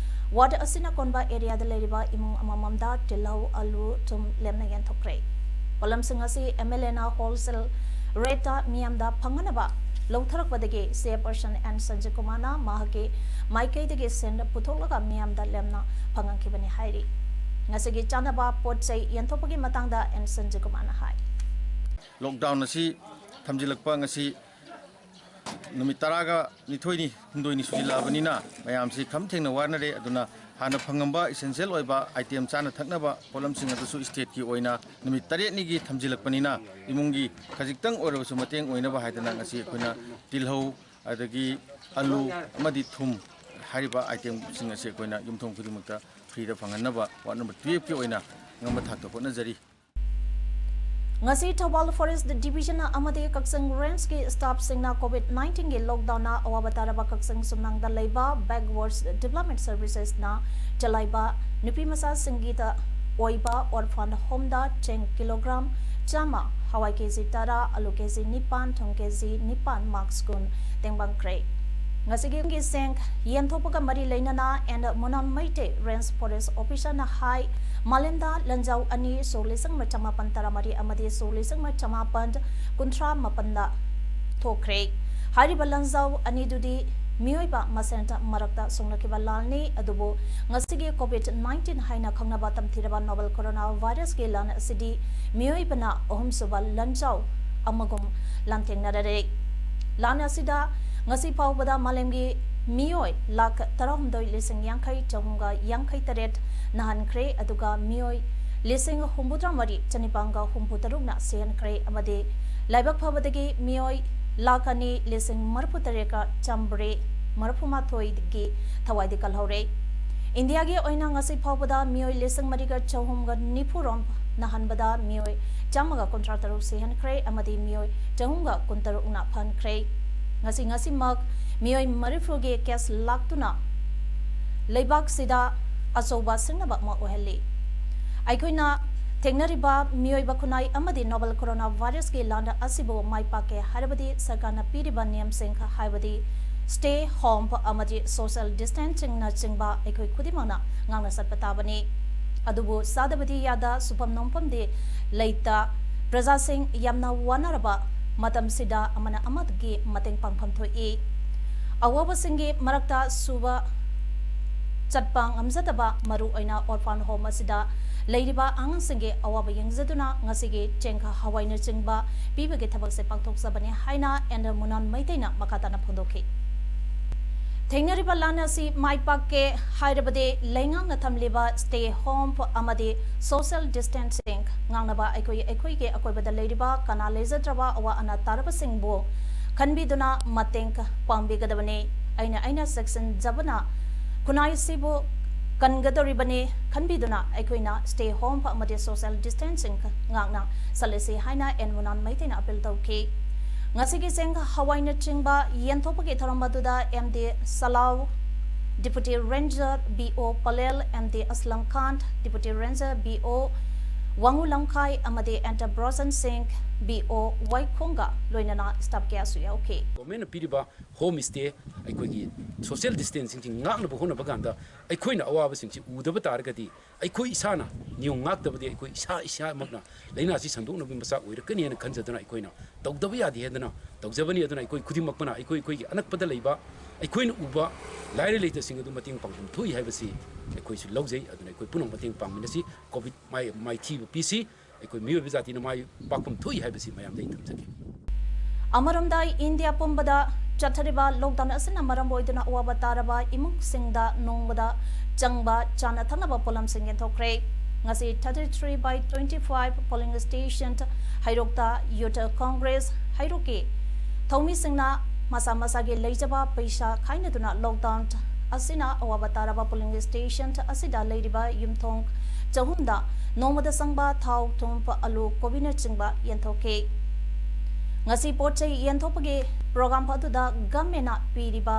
ward ꯑꯁꯤꯅ ꯀꯣꯟꯕ areaꯗ ꯂꯩꯔꯤꯕ ꯏꯃꯨꯡ ꯑꯃꯃꯝꯗ ꯇꯤꯜꯍꯧ, ꯑꯂꯨ, ꯊꯨꯝ ꯂꯦꯝꯅ ꯌꯦꯟꯊꯣꯛꯈ꯭ꯔꯦ꯫ ꯄꯣꯠꯂꯝꯁꯤꯡ ꯑꯁꯤ MLAꯅ wholesale rateꯇ ꯃꯤꯌꯥꯝꯗ ꯐꯪꯍꯟꯅꯕ ꯂꯧꯊꯔꯛꯄꯗꯒꯤ chairperson ꯑꯦꯟ ꯁꯟꯖꯤꯀꯨꯃꯥꯔꯅ ꯃꯍꯥꯛꯀꯤ ꯃꯥꯏꯀꯩꯗꯒꯤ ꯁꯦꯟ ꯄꯨꯊꯣꯛꯂꯒ ꯃꯤꯌꯥꯝꯗ ꯂꯦꯝꯅ ꯐꯪꯍꯟꯈꯤꯕꯅꯤ ꯍꯥꯏꯔꯤ꯫ ꯉꯁꯤꯒꯤ ꯆꯥꯅꯕ ꯄꯣꯠ ꯆꯩ ꯌꯦꯟꯊꯣꯛꯄꯒꯤ ꯃꯇꯥꯡꯗ ꯑꯦꯟ ꯁꯟꯖꯤꯀꯨꯃꯥꯔꯅ ꯍꯥꯏ꯫ Lockdown ꯑꯁꯤ ꯊꯝꯖꯤꯜꯂꯛꯄ ꯉꯁꯤ ꯅꯨꯃꯤꯠ ꯇꯔꯥꯒ ꯅꯤꯊꯣꯏꯅꯤ, ꯍꯨꯝꯗꯣꯏꯅꯤ ꯁꯨꯖꯤꯜꯂꯛꯑꯕꯅꯤꯅ ꯃꯌꯥꯝꯁꯤ ꯈꯝ ꯊꯦꯡꯅ ꯋꯥꯅꯔꯦ꯫ ꯑꯗꯨꯅ ꯍꯥꯟꯅ ꯐꯪꯉꯝꯕ essential ꯑꯣꯏꯕ item ꯆꯥꯅ ꯊꯛꯅꯕ ꯄꯣꯠꯂꯝꯁꯤꯡ ꯑꯗꯨꯁꯨ stateꯀꯤ ꯑꯣꯏꯅ ꯅꯨꯃꯤꯠ ꯇꯔꯦꯠꯅꯤꯒꯤ ꯊꯝꯖꯤꯜꯂꯛꯄꯅꯤꯅ ꯏꯃꯨꯡꯒꯤ ꯈꯖꯤꯛꯇꯪ ꯑꯣꯏꯔꯕꯁꯨ ꯃꯇꯦꯡ ꯑꯣꯏꯅꯕ ꯍꯥꯏꯗꯅ ꯉꯁꯤ ꯑꯩꯈꯣꯏꯅ ꯇꯤꯜꯍꯧ, ꯑꯗꯒꯤ ꯑꯂꯨ ꯑꯃꯗꯤ ꯊꯨꯝ ꯍꯥꯏꯔꯤꯕ itemꯁꯤꯡ ꯑꯁꯤ ꯑꯩꯈꯣꯏꯅ ꯌꯨꯝꯊꯣꯡ ꯈꯨꯗꯤꯡꯃꯛꯇ freeꯗ ꯐꯪꯍꯟꯅꯕ ward number twelveꯀꯤ ꯑꯣꯏꯅ ꯉꯝꯕ ꯊꯥꯛꯇ ꯍꯣꯠꯅꯖꯔꯤ꯫ ꯉꯁꯤ ꯊꯧꯕꯥꯜ Forest Division ꯑꯃꯗꯤ ꯀꯛꯆꯤꯡ Rangeꯀꯤ staffꯁꯤꯡꯅ COVID nineteenꯒꯤ lockdownꯅ ꯑꯋꯥꯕ ꯇꯥꯔꯕ ꯀꯛꯆꯤꯡ ꯁꯨꯝꯅꯥꯡꯗ ꯂꯩꯕ Backward Development Servicesꯅ ꯆꯂꯥꯏꯕ ꯅꯨꯄꯤ ꯃꯆꯥꯁꯤꯡꯒꯤꯗ ꯑꯣꯏꯕ orphan homeꯗ ꯆꯦꯡ kilogram ꯆꯥꯝꯃ, ꯍꯋꯥꯏ KG ꯇꯔꯥ, ꯑꯂꯨ KG ꯅꯤꯄꯥꯟ, ꯊꯨꯝ KG ꯅꯤꯄꯥꯟ, mask ꯀꯨꯟ ꯇꯦꯡꯕꯥꯡꯈ꯭ꯔꯦ꯫ ꯉꯁꯤꯒꯤ ꯆꯦꯡ ꯌꯦꯟꯊꯣꯛꯄꯒ ꯃꯔꯤ ꯂꯩꯅꯅ ꯑꯦꯟ ꯃꯨꯅꯥꯟ ꯃꯩꯇꯩ Range Forest Officerꯅ ꯍꯥꯏ, ꯃꯥꯂꯦꯝꯗ ꯂꯟꯖꯥꯎ ꯑꯅꯤ ꯁꯣꯛ ꯂꯤꯁꯤꯡ ꯑꯃ ꯆꯃꯥꯄꯟ ꯇꯔꯥꯃꯔꯤ ꯑꯃꯗꯤ ꯁꯣꯛ ꯂꯤꯁꯤꯡ ꯑꯃ ꯆꯃꯥꯄꯟ ꯀꯨꯟꯊ꯭ꯔꯥ ꯃꯥꯄꯟꯗ ꯊꯣꯛꯈ꯭ꯔꯦ꯫ ꯍꯥꯏꯔꯤꯕ ꯂꯟꯖꯥꯎ ꯑꯅꯤꯗꯨꯗꯤ ꯃꯤꯑꯣꯏꯕ ꯃꯁꯦꯟ ꯃꯔꯛꯇ ꯁꯣꯛꯅꯈꯤꯕ ꯂꯥꯟꯅꯤ꯫ ꯑꯗꯨꯕꯨ ꯉꯁꯤꯒꯤ COVID nineteen ꯍꯥꯏꯅ ꯈꯪꯅꯕ ꯇꯝꯊꯤꯔꯕ novel coronavirusꯀꯤ ꯂꯥꯟ ꯑꯁꯤꯗꯤ ꯃꯤꯑꯣꯏꯕꯅ ꯑꯍꯨꯝꯁꯨꯕ ꯂꯟꯖꯥꯎ ꯑꯃꯒꯨꯝ ꯂꯥꯟꯊꯦꯡꯅꯔꯔꯦ꯫ ꯂꯥꯟ ꯑꯁꯤꯗ ꯉꯁꯤ ꯐꯥꯎꯕꯗ ꯃꯥꯂꯦꯝꯒꯤ ꯃꯤꯑꯣꯏ ꯂꯥꯈ ꯇꯔꯥꯍꯨꯝꯗꯣꯏ ꯂꯤꯁꯤꯡ ꯌꯥꯡꯈꯩ ꯆꯍꯨꯝꯒ ꯌꯥꯡꯈꯩ ꯇꯔꯦꯠ ꯅꯥꯍꯟꯈ꯭ꯔꯦ, ꯑꯗꯨꯒ ꯃꯤꯑꯣꯏ ꯂꯤꯁꯤꯡ ꯍꯨꯝꯐꯨꯇꯔꯥ ꯃꯔꯤ ꯆꯅꯤꯄꯥꯟꯒ ꯍꯨꯝꯐꯨꯇꯔꯨꯛꯅ ꯁꯤꯍꯟꯈ꯭ꯔꯦ, ꯑꯃꯗꯤ ꯂꯥꯏꯕꯛ ꯐꯕꯗꯒꯤ ꯃꯤꯑꯣꯏ ꯂꯥꯈ ꯑꯅꯤ ꯂꯤꯁꯤꯡ ꯃꯔꯤꯐꯨ ꯇꯔꯦꯠꯀ ꯆꯥꯝꯃꯔꯤ ꯃꯔꯤꯐꯨ ꯃꯥꯊꯣꯏꯒꯤ ꯊꯋꯥꯏꯗꯤ ꯀꯜꯍꯧꯔꯦ꯫ ꯏꯟꯗꯤꯌꯥꯒꯤ ꯑꯣꯏꯅ ꯉꯁꯤ ꯐꯥꯎꯕꯗ ꯃꯤꯑꯣꯏ ꯂꯤꯁꯤꯡ ꯃꯔꯤꯒ ꯆꯍꯨꯝꯒ ꯅꯤꯐꯨ ꯔꯣꯝ ꯅꯥꯍꯟꯕꯗ ꯃꯤꯑꯣꯏ ꯆꯥꯝꯃꯒ ꯀꯨꯟꯊ꯭ꯔꯥ ꯇꯔꯨꯛ ꯁꯤꯍꯟꯈ꯭ꯔꯦ ꯑꯃꯗꯤ ꯃꯤꯑꯣꯏ ꯆꯍꯨꯝꯒ ꯀꯨꯟꯇꯔꯨꯛꯅ ꯐꯍꯟꯈ꯭ꯔꯦ꯫ ꯉꯁꯤ, ꯉꯁꯤꯃꯛ ꯃꯤꯑꯣꯏ ꯃꯔꯤꯐꯨꯒꯤ ꯀꯦꯁ ꯂꯥꯛꯇꯨꯅ ꯂꯩꯕꯥꯛꯁꯤꯗ ꯑꯆꯧꯕ ꯁꯤꯡꯅꯕ ꯑꯃ ꯑꯣꯏꯍꯜꯂꯤ꯫ ꯑꯩꯈꯣꯏꯅ ꯊꯦꯡꯅꯔꯤꯕ ꯃꯤꯑꯣꯏꯕ ꯈꯨꯟꯅꯥꯏ ꯑꯃꯗꯤ ꯅꯣꯕꯦꯜ ꯀꯣꯔꯣꯅꯥ ꯚꯥꯏꯔꯁꯀꯤ ꯂꯥꯟ ꯑꯁꯤꯕꯨ ꯃꯥꯏ ꯄꯥꯛꯀꯦ ꯍꯥꯏꯔꯕꯗꯤ ꯁꯔꯀꯥꯔꯅ ꯄꯤꯔꯤꯕ ꯅꯤꯌꯝꯁꯤꯡ, ꯍꯥꯏꯕꯗꯤ stay home ꯑꯃꯗꯤ social distancingꯅꯆꯤꯡꯕ ꯑꯩꯈꯣꯏ ꯈꯨꯗꯤꯡꯃꯛꯅ ꯉꯥꯛꯅ ꯆꯠꯄ ꯇꯥꯕꯅꯤ꯫ ꯑꯗꯨꯕꯨ ꯆꯥꯗꯕꯗꯤ ꯌꯥꯗ, ꯁꯨꯐꯝ ꯅꯣꯝꯐꯝꯗꯤ ꯂꯩꯇ, ꯄ꯭ꯔꯖꯥꯁꯤꯡ ꯌꯥꯝꯅ ꯋꯥꯅꯔꯕ ꯃꯇꯝꯁꯤꯗ ꯑꯃꯅ ꯑꯃꯒꯤ ꯃꯇꯦꯡ ꯄꯥꯡꯐꯝ ꯊꯣꯛꯏ꯫ ꯑꯋꯥꯕꯁꯤꯡꯒꯤ ꯃꯔꯛꯇ ꯁꯨꯕ ꯆꯠꯄ ꯉꯝꯖꯗꯕ, ꯃꯔꯨꯑꯣꯏꯅ orphan home ꯑꯁꯤꯗ ꯂꯩꯔꯤꯕ ꯑꯉꯥꯡꯁꯤꯡꯒꯤ ꯑꯋꯥꯕ ꯌꯦꯡꯖꯗꯨꯅ ꯉꯁꯤꯒꯤ ꯆꯦꯡ, ꯍꯋꯥꯏꯅꯆꯤꯡꯕ ꯄꯤꯕꯒꯤ ꯊꯕꯛꯁꯦ ꯄꯥꯡꯊꯣꯛꯆꯕꯅꯤ ꯍꯥꯏꯅ ꯑꯦꯟ ꯃꯨꯅꯥꯟ ꯃꯩꯇꯩꯅ ꯃꯈꯥ ꯇꯥꯅ ꯐꯣꯡꯗꯣꯛꯈꯤ꯫ ꯊꯦꯡꯅꯔꯤꯕ ꯂꯥꯟ ꯑꯁꯤ ꯃꯥꯏ ꯄꯥꯛꯀꯦ ꯍꯥꯏꯔꯕꯗꯤ ꯂꯩꯉꯥꯛꯅ ꯊꯝꯂꯤꯕ stay home ꯑꯃꯗꯤ social distancing ꯉꯥꯛꯅꯕ ꯑꯩꯈꯣꯏ, ꯑꯩꯈꯣꯏꯒꯤ ꯑꯀꯣꯏꯕꯗ ꯂꯩꯔꯤꯕ ꯀꯅꯥ ꯂꯩꯖꯗ꯭ꯔꯕ ꯑꯋꯥ ꯑꯅꯥ ꯇꯥꯔꯕꯁꯤꯡꯕꯨ ꯈꯟꯕꯤꯗꯨꯅ ꯃꯇꯦꯡ ꯄꯥꯡꯕꯤꯒꯗꯕꯅꯤ꯫ ꯑꯩꯅ, ꯑꯩꯅ ꯆꯦꯛꯁꯤꯟꯖꯕꯅ ꯈꯨꯟꯅꯥꯏꯁꯤꯕꯨ ꯀꯟꯒꯗꯧꯔꯤꯕꯅꯤ ꯈꯟꯕꯤꯗꯨꯅ ꯑꯩꯈꯣꯏꯅ stay home ꯑꯃꯗꯤ social distancing ꯉꯥꯛꯅ ꯆꯠꯂꯁꯤ ꯍꯥꯏꯅ ꯑꯦꯟ ꯃꯨꯅꯥꯟ ꯃꯩꯇꯩꯅ appeal ꯇꯧꯈꯤ꯫ ꯉꯁꯤꯒꯤ ꯆꯦꯡ, ꯍꯋꯥꯏꯅꯆꯤꯡꯕ ꯌꯦꯟꯊꯣꯛꯄꯒꯤ ꯊꯧꯔꯝ ꯑꯗꯨꯗ M D Salau, Deputy Ranger B O Palel, M D Aslam Khan, Deputy Ranger B O Wangoo ꯂꯝꯈꯥꯏ ꯑꯃꯗꯤ ꯑꯦꯟꯇꯔ ꯕ꯭ꯔꯣꯁꯟ ꯁꯤꯡ, ꯕꯤ ꯑꯣ ꯋꯥꯏꯈꯣꯡꯒ ꯂꯣꯏꯅꯅ staff ꯀꯌꯥꯁꯨ ꯌꯥꯎꯈꯤ꯫ ꯒꯣꯔꯃꯦꯟꯅ ꯄꯤꯔꯤꯕ home stay, ꯑꯩꯈꯣꯏꯒꯤ social distancingꯁꯤ ꯉꯥꯛꯅꯕ ꯍꯣꯠꯅꯕ ꯀꯥꯟꯗ ꯑꯩꯈꯣꯏꯅ ꯑꯋꯥꯕꯁꯤꯡꯁꯤ ꯎꯗꯕ ꯇꯥꯔꯒꯗꯤ ꯑꯩꯈꯣꯏ ꯏꯁꯥꯅ ꯅꯤꯌꯣꯝ ꯉꯥꯛꯇꯕꯗꯤ ꯑꯩꯈꯣꯏ ꯏꯁꯥ ꯏꯁꯥꯃꯛꯅ ꯂꯥꯏꯅꯥꯁꯤ ꯁꯟꯗꯣꯛꯅꯕꯒꯤ ꯃꯆꯥꯛ ꯑꯣꯏꯔꯛꯀꯅꯤ ꯍꯥꯏꯅ ꯈꯟꯖꯗꯨꯅ ꯑꯩꯈꯣꯏꯅ ꯇꯧꯗꯕ ꯌꯥꯗꯦ ꯍꯥꯏꯗꯅ ꯇꯧꯖꯕꯅꯤ꯫ ꯑꯗꯨꯅ ꯑꯩꯈꯣꯏ ꯈꯨꯗꯤꯡꯃꯛꯄꯅ ꯑꯩꯈꯣꯏ ꯑꯩꯈꯣꯏꯒꯤ ꯑꯅꯛꯄꯗ ꯂꯩꯕ ꯑꯩꯈꯣꯏꯅ ꯎꯕ ꯂꯥꯏꯔ ꯂꯩꯇꯁꯤꯡ ꯑꯗꯨ ꯃꯇꯦꯡ ꯄꯥꯡꯐꯝ ꯊꯣꯛꯏ ꯍꯥꯏꯕꯁꯤ ꯑꯩꯈꯣꯏꯁꯨ ꯂꯧꯖꯩ꯫ ꯑꯗꯨꯅ ꯑꯩꯈꯣꯏ ꯄꯨꯝꯅꯃꯛ ꯃꯇꯦꯡ ꯄꯥꯡꯃꯤꯟꯅꯁꯤ꯫ ꯀꯣꯚꯤꯗ ꯃꯥꯏ-, ꯃꯥꯏꯊꯤꯕ ꯄꯤꯁꯤ꯫ ꯑꯩꯈꯣꯏ ꯃꯤꯑꯣꯏꯕ ꯖꯥꯇꯤꯅ ꯃꯥꯏ ꯄꯥꯛꯐꯝ ꯊꯣꯛꯏ ꯍꯥꯏꯕꯁꯤ ꯃꯌꯥꯝꯗ ꯑꯩ ꯊꯝꯖꯒꯦ꯫ ꯑꯃꯔꯣꯝꯗ, ꯏꯟꯗꯤꯌꯥ ꯄꯨꯝꯕꯗ ꯆꯠꯊꯔꯤꯕ ꯂꯣꯛꯗꯥꯎꯟ ꯑꯁꯤꯅ ꯃꯔꯝ ꯑꯣꯏꯗꯨꯅ ꯑꯋꯥꯕ ꯇꯥꯔꯕ ꯏꯃꯨꯡꯁꯤꯡꯗ ꯅꯣꯡꯃꯗ ꯆꯪꯕ ꯆꯥꯅ ꯊꯛꯅꯕ ꯄꯣꯠꯂꯝꯁꯤꯡ ꯌꯦꯟꯊꯣꯛꯈ꯭ꯔꯦ꯫ ꯉꯁꯤ thirty three by twenty five polling station ꯍꯩꯔꯣꯛꯇ ꯌꯨꯊ ꯀꯣꯡꯒ꯭ꯔꯦꯁ ꯍꯩꯔꯣꯛꯀꯤ ꯊꯧꯃꯤꯁꯤꯡꯅ ꯃꯁꯥ ꯃꯁꯥꯒꯤ ꯂꯩꯖꯕ ꯄꯩꯁꯥ ꯈꯥꯏꯅꯗꯨꯅ ꯂꯣꯛꯗꯥꯎꯟ ꯑꯁꯤꯅ ꯑꯋꯥꯕ ꯇꯥꯔꯕ ꯄꯣꯂꯤꯡ ꯁ꯭ꯇꯦꯁꯟ ꯑꯁꯤꯗ ꯂꯩꯔꯤꯕ ꯌꯨꯝꯊꯣꯡ ꯆꯍꯨꯝꯗ ꯅꯣꯡꯃꯗ ꯆꯪꯕ ꯊꯥꯎ, ꯊꯨꯝ, ꯑꯂꯨ, ꯀꯣꯕꯤꯅꯆꯤꯡꯕ ꯌꯦꯟꯊꯣꯛꯈꯤ꯫ ꯉꯁꯤ ꯄꯣꯠ ꯆꯩ ꯌꯦꯟꯊꯣꯛꯄꯒꯤ ꯄ꯭ꯔꯣꯒ꯭ꯔꯥꯝ ꯑꯗꯨꯗ ꯒꯚꯔꯟꯃꯦꯟꯠꯅ ꯄꯤꯔꯤꯕ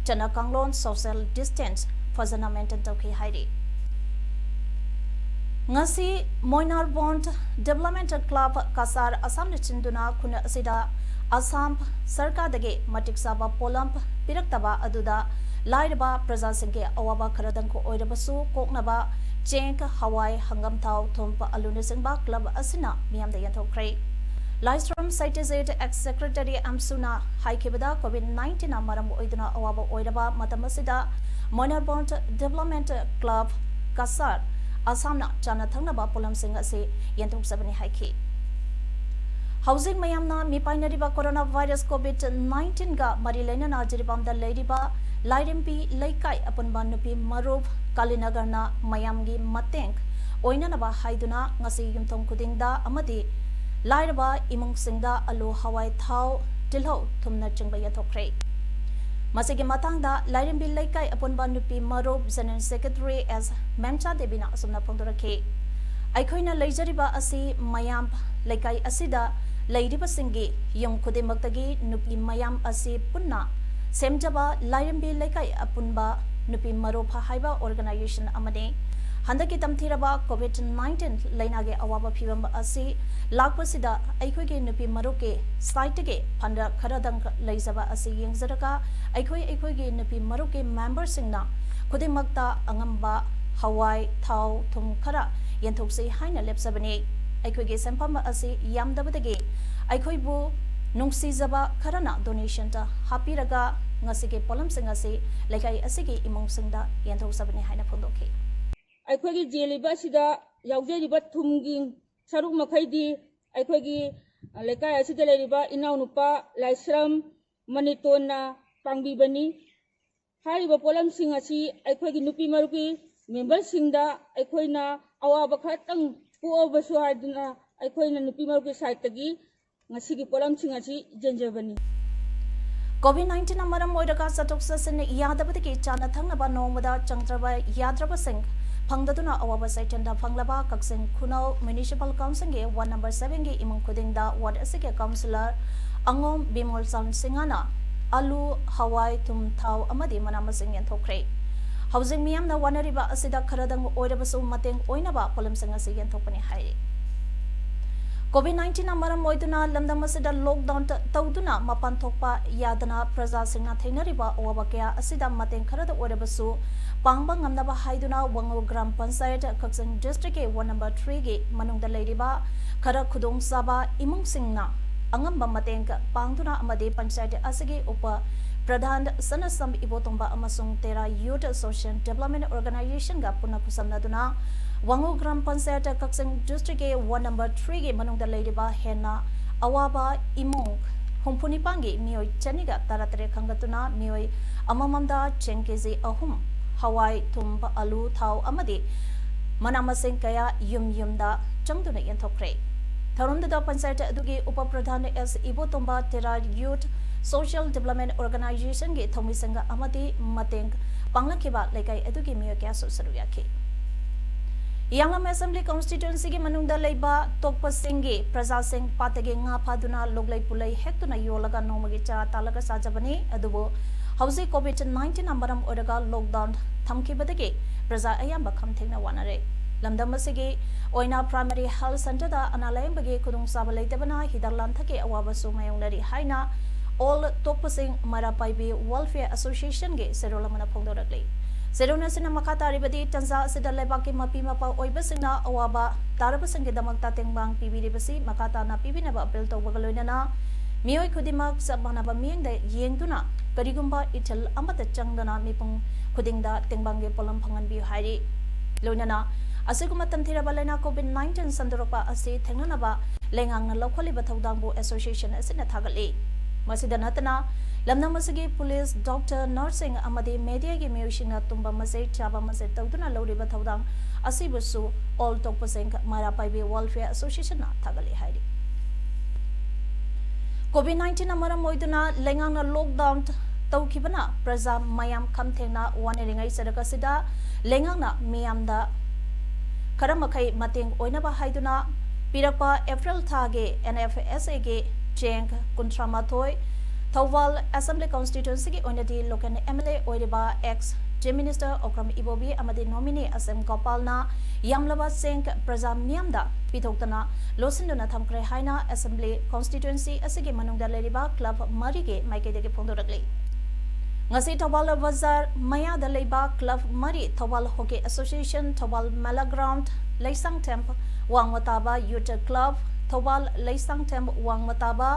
ꯆꯠꯅ ꯀꯥꯡꯂꯣꯟ, social distance ꯐꯖꯅ ꯃꯦꯟꯇꯦꯟ ꯇꯧꯈꯤ ꯍꯥꯏꯔꯤ꯫ ꯉꯁꯤ ꯃꯣꯏꯅꯥꯔꯕꯣꯟ ꯗꯤꯕꯦꯂꯞꯃꯦꯟꯇꯦꯜ ꯀ꯭ꯂꯕ ꯀꯁꯥꯔ ꯑꯁꯥꯝꯅ ꯁꯤꯟꯗꯨꯅ ꯈꯨꯟ ꯑꯁꯤꯗ ꯑꯁꯥꯝ ꯁꯔꯀꯥꯔꯗꯒꯤ ꯃꯇꯤꯛ ꯆꯥꯕ ꯄꯣꯠꯂꯝ ꯄꯤꯔꯛꯇꯕ ꯑꯗꯨꯗ ꯂꯥꯏꯔꯕ ꯄ꯭ꯔꯖꯥꯁꯤꯡꯒꯤ ꯑꯋꯥꯕ ꯈꯔꯗꯪ ꯑꯣꯏꯔꯕꯁꯨ ꯀꯣꯛꯅꯕ ꯆꯦꯡ, ꯍꯋꯥꯏ, ꯍꯪꯒꯥꯝ ꯊꯥꯎ, ꯊꯨꯝ, ꯑꯂꯨꯅꯆꯤꯡꯕ ꯀ꯭ꯂꯕ ꯑꯁꯤꯅ ꯃꯤꯌꯥꯝꯗ ꯌꯦꯟꯊꯣꯛꯈ꯭ꯔꯦ꯫ ꯂꯥꯏꯁ꯭ꯔꯝ ꯁꯇ꯭ꯌꯖꯤꯠ, ꯑꯦꯛꯁ ꯁꯦꯀ꯭ꯔꯦꯇꯔꯤ ꯑꯦꯝꯁꯨꯅ ꯍꯥꯏꯈꯤꯕꯗ, ꯀꯣꯚꯤꯗ ꯅꯥꯏꯟꯇꯤꯟꯅ ꯃꯔꯝ ꯑꯣꯏꯗꯨꯅ ꯑꯋꯥꯕ ꯑꯣꯏꯔꯕ ꯃꯇꯝ ꯑꯁꯤꯗ ꯃꯣꯏꯅꯥꯔꯕꯣꯟ ꯗꯤꯕꯦꯂꯞꯃꯦꯟꯇꯦꯜ ꯀ꯭ꯂꯕ ꯀꯁꯥꯔ ꯑꯁꯥꯝꯅ ꯆꯥꯅ ꯊꯛꯅꯕ ꯄꯣꯠꯂꯝꯁꯤꯡ ꯑꯁꯤ ꯌꯦꯟꯊꯣꯛꯆꯕꯅꯤ ꯍꯥꯏꯈꯤ꯫ ꯍꯧꯖꯤꯛ ꯃꯌꯥꯝꯅ ꯃꯤꯄꯥꯏꯅꯔꯤꯕ ꯀꯣꯔꯣꯅꯥ ꯚꯥꯏꯔꯁ ꯀꯣꯚꯤꯗ ꯅꯥꯏꯟꯇꯤꯟꯒ ꯃꯔꯤ ꯂꯩꯅꯅ ꯖꯤꯔꯤꯕꯥꯝꯗ ꯂꯩꯔꯤꯕ ꯂꯥꯏꯔꯦꯝꯕꯤ ꯂꯩꯀꯥꯏ ꯑꯄꯨꯟꯕ ꯅꯨꯄꯤ ꯃꯔꯨꯞ ꯀꯥꯂꯤꯅꯒꯔꯅ ꯃꯌꯥꯝꯒꯤ ꯃꯇꯦꯡ ꯑꯣꯏꯅꯅꯕ ꯍꯥꯏꯗꯨꯅ ꯉꯁꯤ ꯌꯨꯝꯊꯣꯡ ꯈꯨꯗꯤꯡꯗ ꯑꯃꯗꯤ ꯂꯥꯏꯔꯕ ꯏꯃꯨꯡꯁꯤꯡꯗ ꯑꯂꯨ, ꯍꯋꯥꯏ, ꯊꯥꯎ, ꯇꯤꯜꯍꯧ, ꯊꯨꯝꯅꯆꯤꯡꯕ ꯌꯦꯟꯊꯣꯛꯈ꯭ꯔꯦ꯫ ꯃꯁꯤꯒꯤ ꯃꯇꯥꯡꯗ ꯂꯥꯏꯔꯦꯝꯕꯤ ꯂꯩꯀꯥꯏ ꯑꯄꯨꯟꯕ ꯅꯨꯄꯤ ꯃꯔꯨꯞ ꯖꯦꯅꯔꯦꯜ ꯁꯦꯀ꯭ꯔꯦꯇꯔꯤ ꯑꯦꯁ ꯃꯦꯝꯆꯥ ꯗꯦꯕꯤꯅ ꯑꯁꯨꯝꯅ ꯐꯣꯡꯗꯣꯔꯛꯈꯤ꯫ ꯑꯩꯈꯣꯏꯅ ꯂꯩꯖꯔꯤꯕ ꯑꯁꯤ ꯃꯌꯥꯝ ꯂꯩꯀꯥꯏ ꯑꯁꯤꯗ ꯂꯩꯔꯤꯕꯁꯤꯡꯒꯤ ꯌꯨꯝ ꯈꯨꯗꯤꯡꯃꯛꯇꯒꯤ ꯅꯨꯄꯤ ꯃꯌꯥꯝ ꯑꯁꯤ ꯄꯨꯟꯅ ꯁꯦꯝꯖꯕ ꯂꯥꯏꯔꯦꯝꯕꯤ ꯂꯩꯀꯥꯏ ꯑꯄꯨꯟꯕ ꯅꯨꯄꯤ ꯃꯔꯨꯞ ꯍꯥꯏꯕ ꯑꯣꯔꯒꯅꯥꯏꯖꯦꯁꯟ ꯑꯃꯅꯤ꯫ ꯍꯟꯗꯛꯀꯤ ꯇꯝꯊꯤꯔꯕ ꯀꯣꯚꯤꯗ ꯅꯥꯏꯟꯇꯤꯟ ꯂꯩꯅꯥꯒꯤ ꯑꯋꯥꯕ ꯐꯤꯕꯝ ꯑꯁꯤ ꯂꯥꯛꯄꯁꯤꯗ ꯑꯩꯈꯣꯏꯒꯤ ꯅꯨꯄꯤ ꯃꯔꯨꯞꯀꯤ ꯁꯥꯏꯠꯇꯒꯤ ꯐꯟꯗ ꯈꯔꯗꯪ ꯂꯩꯖꯕ ꯑꯁꯤ ꯌꯦꯡꯖꯔꯒ ꯑꯩꯈꯣꯏ ꯑꯩꯈꯣꯏꯒꯤ ꯅꯨꯄꯤ ꯃꯔꯨꯞꯀꯤ ꯃꯦꯝꯕꯔꯁꯤꯡꯅ ꯈꯨꯗꯤꯡꯃꯛꯇ ꯑꯉꯝꯕ ꯍꯋꯥꯏ, ꯊꯥꯎ, ꯊꯨꯝ ꯈꯔ ꯌꯦꯟꯊꯣꯛꯁꯤ ꯍꯥꯏꯅ ꯂꯦꯞꯆꯕꯅꯤ꯫ ꯑꯩꯈꯣꯏꯒꯤ ꯁꯦꯟꯐꯝ ꯑꯁꯤ ꯌꯥꯝꯗꯕꯗꯒꯤ ꯑꯩꯈꯣꯏꯕꯨ ꯅꯨꯡꯁꯤꯖꯕ ꯈꯔꯅ ꯗꯣꯅꯦꯁꯟꯗ ꯍꯥꯞꯄꯤꯔꯒ ꯉꯁꯤꯒꯤ ꯄꯣꯠꯂꯝꯁꯤꯡ ꯑꯁꯤ ꯂꯩꯀꯥꯏ ꯑꯁꯤꯒꯤ ꯏꯃꯨꯡꯁꯤꯡꯗ ꯌꯦꯟꯊꯣꯛꯆꯕꯅꯤ ꯍꯥꯏꯅ ꯐꯣꯡꯗꯣꯛꯈꯤ꯫ ꯑꯩꯈꯣꯏꯒꯤ ꯌꯦꯜꯂꯤꯕ ꯑꯁꯤꯗ ꯌꯥꯎꯖꯔꯤꯕ ꯊꯨꯝꯒꯤ ꯁꯔꯨꯛ ꯃꯈꯩꯗꯤ ꯑꯩꯈꯣꯏꯒꯤ ꯂꯩꯀꯥꯏ ꯑꯁꯤꯗ ꯂꯩꯔꯤꯕ ꯏꯅꯥꯎꯅꯨꯄꯥ ꯂꯥꯏꯁ꯭ꯔꯝ ꯃꯅꯤꯇꯣꯟꯅ ꯄꯥꯡꯕꯤꯕꯅꯤ꯫ ꯍꯥꯏꯔꯤꯕ ꯄꯣꯠꯂꯝꯁꯤꯡ ꯑꯁꯤ ꯑꯩꯈꯣꯏꯒꯤ ꯅꯨꯄꯤ ꯃꯔꯨꯞꯀꯤ ꯃꯦꯝꯕꯔꯁꯤꯡꯗ ꯑꯩꯈꯣꯏꯅ ꯑꯋꯥꯕ ꯈꯔꯇꯪ ꯄꯣꯛꯑꯕꯁꯨ ꯍꯥꯏꯗꯨꯅ ꯑꯩꯈꯣꯏꯅ ꯅꯨꯄꯤ ꯃꯔꯨꯞꯀꯤ ꯁꯥꯏꯠꯇꯒꯤ ꯉꯁꯤꯒꯤ ꯄꯣꯠꯂꯝꯁꯤꯡ ꯑꯁꯤ ꯌꯦꯟꯖꯕꯅꯤ꯫ ꯀꯣꯚꯤꯗ ꯅꯥꯏꯟꯇꯤꯟꯅ ꯃꯔꯝ ꯑꯣꯏꯔꯒ ꯆꯠꯊꯣꯛ ꯆꯠꯁꯤꯟ ꯌꯥꯗꯕꯗꯒꯤ ꯆꯥꯅ ꯊꯛꯅꯕ ꯅꯣꯡꯃꯗ ꯆꯪꯗ꯭ꯔꯕ ꯌꯥꯗ꯭ꯔꯕꯁꯤꯡ ꯐꯪꯗꯗꯨꯅ ꯑꯋꯥꯕ ꯆꯩꯊꯦꯡꯗ ꯐꯪꯂꯕ ꯀꯛꯆꯤꯡ ꯈꯨꯅꯧ ꯃ꯭ꯌꯨꯅꯤꯁꯤꯄꯥꯜ ꯀꯥꯎꯟꯁꯤꯜꯒꯤ ꯋꯥꯔꯗ ꯅꯝꯕꯔ ꯁꯚꯦꯟꯒꯤ ꯏꯃꯨꯡ ꯈꯨꯗꯤꯡꯗ ꯋꯥꯔꯗ ꯑꯁꯤꯒꯤ ꯀꯥꯎꯟꯁꯤꯂꯔ ꯑꯉꯣꯝ ꯕꯤꯃꯣꯜ ꯆꯥꯟ ꯁꯤꯡꯍꯅ ꯑꯂꯨ, ꯍꯋꯥꯏ, ꯊꯨꯝ, ꯊꯥꯎ ꯑꯃꯗꯤ ꯃꯅꯥ ꯃꯁꯤꯡ ꯌꯦꯟꯊꯣꯛꯈ꯭ꯔꯦ꯫ ꯍꯧꯖꯤꯛ ꯃꯤꯌꯥꯝꯅ ꯋꯥꯅꯔꯤꯕ ꯑꯁꯤꯗ ꯈꯔꯗꯪ ꯑꯣꯏꯔꯕꯁꯨ ꯃꯇꯦꯡ ꯑꯣꯏꯅꯕ ꯄꯣꯠꯂꯝꯁꯤꯡ ꯑꯁꯤ ꯌꯦꯟꯊꯣꯛꯄꯅꯤ ꯍꯥꯏꯔꯤ꯫ ꯀꯣꯚꯤꯗ ꯅꯥꯏꯟꯇꯤꯟꯅ ꯃꯔꯝ ꯑꯣꯏꯗꯨꯅ ꯂꯝꯗꯝ ꯑꯁꯤꯗ ꯂꯣꯛꯗꯥꯎꯟ ꯇ-, ꯇꯧꯗꯨꯅ ꯃꯄꯥꯟ ꯊꯣꯛꯄ ꯌꯥꯗꯅ ꯄ꯭ꯔꯖꯥꯁꯤꯡꯅ ꯊꯦꯡꯅꯔꯤꯕ ꯑꯋꯥꯕ ꯀꯌꯥ ꯑꯁꯤꯗ ꯃꯇꯦꯡ ꯈꯔꯗ ꯑꯣꯏꯔꯕꯁꯨ ꯄꯥꯡꯕ ꯉꯝꯅꯕ ꯍꯥꯏꯗꯨꯅ ꯋꯥꯉꯨ ꯒ꯭ꯔꯥꯝ ꯄꯟꯆꯥꯌꯠ ꯀꯛꯆꯤꯡ ꯗꯤꯁꯇ꯭ꯔꯤꯛꯀꯤ ꯋꯥꯔꯗ ꯅꯝꯕꯔ ꯊ꯭ꯔꯤꯒꯤ ꯃꯅꯨꯡꯗ ꯂꯩꯔꯤꯕ ꯈꯔ ꯈꯨꯗꯣꯡꯆꯥꯕ ꯏꯃꯨꯡꯁꯤꯡꯅ ꯑꯉꯝꯕ ꯃꯇꯦꯡ ꯄꯥꯡꯗꯨꯅ ꯑꯃꯗꯤ ꯄꯟꯆꯥꯌꯠ ꯑꯁꯤꯒꯤ ꯎꯄ ꯄ꯭ꯔꯙꯥꯟ ꯁꯅꯥꯁꯝ ꯏꯕꯣꯇꯣꯝꯕ ꯑꯃꯁꯨꯡ ꯇꯦꯔꯥ ꯌꯨꯠ ꯁꯣꯁꯤꯌꯦꯜ ꯗꯤꯕꯦꯂꯞꯃꯦꯟ ꯑꯣꯔꯒꯅꯥꯏꯖꯦꯁꯟꯒ ꯄꯨꯟꯅ ꯈꯨꯠꯁꯝꯅꯗꯨꯅ ꯋꯥꯉꯨ ꯒ꯭ꯔꯥꯝ ꯄꯟꯆꯥꯌꯠ ꯀꯛꯆꯤꯡ ꯗꯤꯁꯇ꯭ꯔꯤꯛꯀꯤ ꯋꯥꯔꯗ ꯅꯝꯕꯔ ꯊ꯭ꯔꯤꯒꯤ ꯃꯅꯨꯡꯗ ꯂꯩꯔꯤꯕ ꯍꯦꯟꯅ ꯑꯋꯥꯕ ꯏꯃꯨꯡ ꯍꯨꯝꯐꯨ ꯅꯤꯄꯥꯟꯒꯤ ꯃꯤꯑꯣꯏ ꯆꯅꯤꯒ ꯇꯔꯥꯇꯔꯦꯠ ꯈꯟꯒꯠꯇꯨꯅ ꯃꯤꯑꯣꯏ ꯑꯃꯃꯝꯗ ꯆꯦꯡ ꯀꯦꯖꯤ ꯑꯍꯨꯝ, ꯍꯋꯥꯏ, ꯊꯨꯝ, ꯑꯂꯨ, ꯊꯥꯎ ꯑꯃꯗꯤ ꯃꯅꯥ ꯃꯁꯤꯡ ꯀꯌꯥ ꯌꯨꯝ ꯌꯨꯝꯗ ꯆꯪꯗꯨꯅ ꯌꯦꯟꯊꯣꯛꯈ꯭ꯔꯦ꯫ ꯊꯧꯔꯝꯗꯨꯗ ꯄꯟꯆꯥꯌꯠ ꯑꯗꯨꯒꯤ ꯎꯄ ꯄ꯭ꯔꯙꯥꯟ ꯑꯦꯁ ꯏꯕꯣꯇꯣꯝꯕ, ꯇꯦꯔꯥ ꯌꯨꯠ ꯁꯣꯁꯤꯌꯦꯜ ꯗꯤꯕꯦꯂꯞꯃꯦꯟ ꯑꯣꯔꯒꯅꯥꯏꯖꯦꯁꯟꯒꯤ ꯊꯧꯃꯤꯁꯤꯡ ꯑꯃꯗꯤ ꯃꯇꯦꯡ ꯄꯥꯡꯂꯛꯈꯤꯕ ꯂꯩꯀꯥꯏ ꯑꯗꯨꯒꯤ ꯃꯤꯑꯣꯏ ꯀꯌꯥꯁꯨ ꯁꯔꯨꯛ ꯌꯥꯈꯤ꯫ ꯍꯤꯌꯥꯡꯂꯝ ꯑꯦꯁꯦꯝꯕ꯭ꯂꯤ ꯀꯟꯁꯇꯤꯇ꯭ꯋꯦꯟꯁꯤꯒꯤ ꯃꯅꯨꯡꯗ ꯂꯩꯕ ꯇꯣꯛꯄꯁꯤꯡꯒꯤ ꯄ꯭ꯔꯖꯥꯁꯤꯡ ꯄꯥꯠꯇꯒꯤ ꯉꯥ ꯐꯥꯗꯨꯅ ꯂꯣꯛꯂꯩ ꯄꯨꯂꯩ ꯍꯦꯛꯇꯨꯅ ꯌꯣꯜꯂꯒ ꯅꯣꯡꯃꯒꯤ ꯆꯔꯥ ꯇꯥꯜꯂꯒ ꯆꯥꯖꯕꯅꯤ꯫ ꯑꯗꯨꯕꯨ ꯍꯧꯖꯤꯛ ꯀꯣꯚꯤꯗ ꯅꯥꯏꯟꯇꯤꯟꯅ ꯃꯔꯝ ꯑꯣꯏꯔꯒ ꯂꯣꯛꯗꯥꯎꯟ ꯊꯝꯈꯤꯕꯗꯒꯤ ꯄ꯭ꯔꯖꯥ ꯑꯌꯥꯝꯕ ꯈꯝ ꯊꯦꯡꯅ ꯋꯥꯅꯔꯦ꯫ ꯂꯝꯗꯝ ꯑꯁꯤꯒꯤ ꯑꯣꯏꯅ ꯄ꯭ꯔꯥꯏꯃꯥꯔꯤ ꯍꯦꯜꯊ ꯁꯦꯟꯇꯔꯗ ꯑꯅꯥ ꯂꯥꯌꯦꯡꯕꯒꯤ ꯈꯨꯗꯣꯡꯆꯥꯕ ꯂꯩꯇꯕꯅ ꯍꯤꯗꯥꯛ ꯂꯥꯟꯊꯛꯀꯤ ꯑꯋꯥꯕꯁꯨ ꯃꯥꯌꯣꯛꯅꯔꯤ ꯍꯥꯏꯅ ꯑꯣꯜ ꯇꯣꯛꯄꯁꯤꯡ ꯃꯩꯔꯥ ꯄꯥꯏꯕꯤ ꯋꯦꯜꯐꯤꯌꯔ ꯑꯦꯁꯣꯁꯤꯌꯦꯁꯟꯒꯤ ꯆꯦꯔꯣꯜ ꯑꯃꯅ ꯐꯣꯡꯗꯣꯔꯛꯂꯤ꯫ ꯆꯦꯔꯣꯜ ꯑꯁꯤꯅ ꯃꯈꯥ ꯇꯥꯔꯤꯕꯗꯤ, ꯇꯟꯖꯥ ꯑꯁꯤꯗ ꯂꯩꯕꯥꯛꯀꯤ ꯃꯄꯤ ꯃꯄꯥ ꯑꯣꯏꯕꯁꯤꯡꯅ ꯑꯋꯥꯕ ꯇꯥꯔꯕꯁꯤꯡꯒꯤꯗꯃꯛꯇ ꯇꯦꯡꯕꯥꯡ ꯄꯤꯕꯤꯔꯤꯕꯁꯤ ꯃꯈꯥ ꯇꯥꯅ ꯄꯤꯕꯤꯅꯕ ꯑꯄꯤꯜ ꯇꯧꯕꯒ ꯂꯣꯏꯅꯅ ꯃꯤꯑꯣꯏ ꯈꯨꯗꯤꯡꯃꯛ ꯆꯞ ꯃꯥꯟꯅꯕ ꯃꯤꯠꯌꯦꯡꯗ ꯌꯦꯡꯗꯨꯅ ꯀꯔꯤꯒꯨꯝꯕ ꯏꯊꯤꯜ ꯑꯃꯠꯇ ꯆꯪꯗꯅ ꯃꯤꯄꯨꯝ ꯈꯨꯗꯤꯡꯗ ꯇꯦꯡꯕꯥꯡꯒꯤ ꯄꯣꯠꯂꯝ ꯐꯪꯍꯟꯕꯤꯌꯨ ꯍꯥꯏꯔꯤ꯫ ꯂꯣꯏꯅꯅ ꯑꯁꯤꯒꯨꯝꯕ ꯇꯝꯊꯤꯔꯕ ꯂꯥꯏꯅꯥ COVID nineteen ꯁꯟꯗꯣꯔꯛꯄ ꯑꯁꯤ ꯊꯦꯡꯅꯅꯕ ꯂꯩꯉꯥꯛꯅ ꯂꯧꯈꯠꯂꯤꯕ ꯊꯧꯗꯥꯡꯕꯨ association ꯑꯁꯤꯅ ꯊꯥꯒꯠꯂꯤ꯫ ꯃꯁꯤꯗ ꯅꯠꯇꯅ ꯂꯝꯗꯝ ꯑꯁꯤꯒꯤ police, doctor, nurse ꯁꯤꯡ ꯑꯃꯗꯤ media ꯒꯤ ꯃꯤꯑꯣꯏꯁꯤꯡꯅ ꯇꯨꯝꯕ ꯃꯆꯦꯠ ꯆꯥꯕ ꯃꯆꯦꯠ ꯇꯧꯗꯨꯅ ꯂꯧꯔꯤꯕ ꯊꯧꯗꯥꯡ ꯑꯁꯤꯕꯨꯁꯨ ꯑꯣꯜ ꯇꯣꯛꯄꯁꯤꯡ ꯃꯩꯔꯥ ꯄꯥꯏꯕꯤ welfare association ꯅ ꯊꯥꯒꯠꯂꯤ ꯍꯥꯏꯔꯤ꯫ COVID nineteen ꯅ ꯃꯔꯝ ꯑꯣꯏꯗꯨꯅ ꯂꯩꯉꯥꯛꯅ lockdown ꯇꯧꯈꯤꯕꯅ ꯄ꯭ꯔꯖꯥ ꯃꯌꯥꯝ ꯈꯝ ꯊꯦꯡꯅ ꯋꯥꯅꯔꯤꯉꯩ ꯆꯔꯛ ꯑꯁꯤꯗ ꯂꯩꯉꯥꯛꯅ ꯃꯤꯌꯥꯝꯗ ꯈꯔ ꯃꯈꯩ ꯃꯇꯦꯡ ꯑꯣꯏꯅꯕ ꯍꯥꯏꯗꯨꯅ ꯄꯤꯔꯛꯄ April ꯊꯥꯒꯤ NFSA ꯒꯤ ꯆꯦꯡ ꯀꯨꯟꯊ꯭ꯔꯥ ꯃꯥꯊꯣꯏ, ꯊꯧꯕꯥꯜ Assembly Constituency ꯒꯤ ꯑꯣꯏꯅꯗꯤ local MLA ꯑꯣꯏꯔꯤꯕ ex Chief Minister ꯑꯣꯀ꯭ꯔꯝ ꯏꯕꯣꯕꯤ ꯑꯃꯗꯤ nominee ꯑꯁꯦꯝ ꯒꯣꯄꯥꯜꯅ ꯌꯥꯝꯂꯕ ꯆꯦꯡ ꯄ꯭ꯔꯖꯥ ꯃꯤꯌꯥꯝꯗ ꯄꯤꯊꯣꯛꯇꯅ ꯂꯣꯠꯁꯤꯟꯗꯨꯅ ꯊꯝꯈ꯭ꯔꯦ ꯍꯥꯏꯅ Assembly Constituency ꯑꯁꯤꯒꯤ ꯃꯅꯨꯡꯗ ꯂꯩꯔꯤꯕ club ꯃꯔꯤꯒꯤ ꯃꯥꯏꯀꯩꯗꯒꯤ ꯐꯣꯡꯗꯣꯔꯛꯂꯤ꯫ ꯉꯁꯤ ꯊꯧꯕꯥꯜ ꯕꯖꯥꯔ ꯃꯌꯥꯗ ꯂꯩꯕ club ꯃꯔꯤ, ꯊꯧꯕꯥꯜ Hockey Association, ꯊꯧꯕꯥꯜ ꯃꯦꯂꯥ ground, ꯂꯩꯁꯥꯡꯊꯦꯝ ꯋꯥꯡꯃ ꯇꯥꯕ Youth Club, ꯊꯧꯕꯥꯜ ꯂꯩꯁꯥꯡꯊꯦꯝ ꯋꯥꯡꯃ ꯇꯥꯕ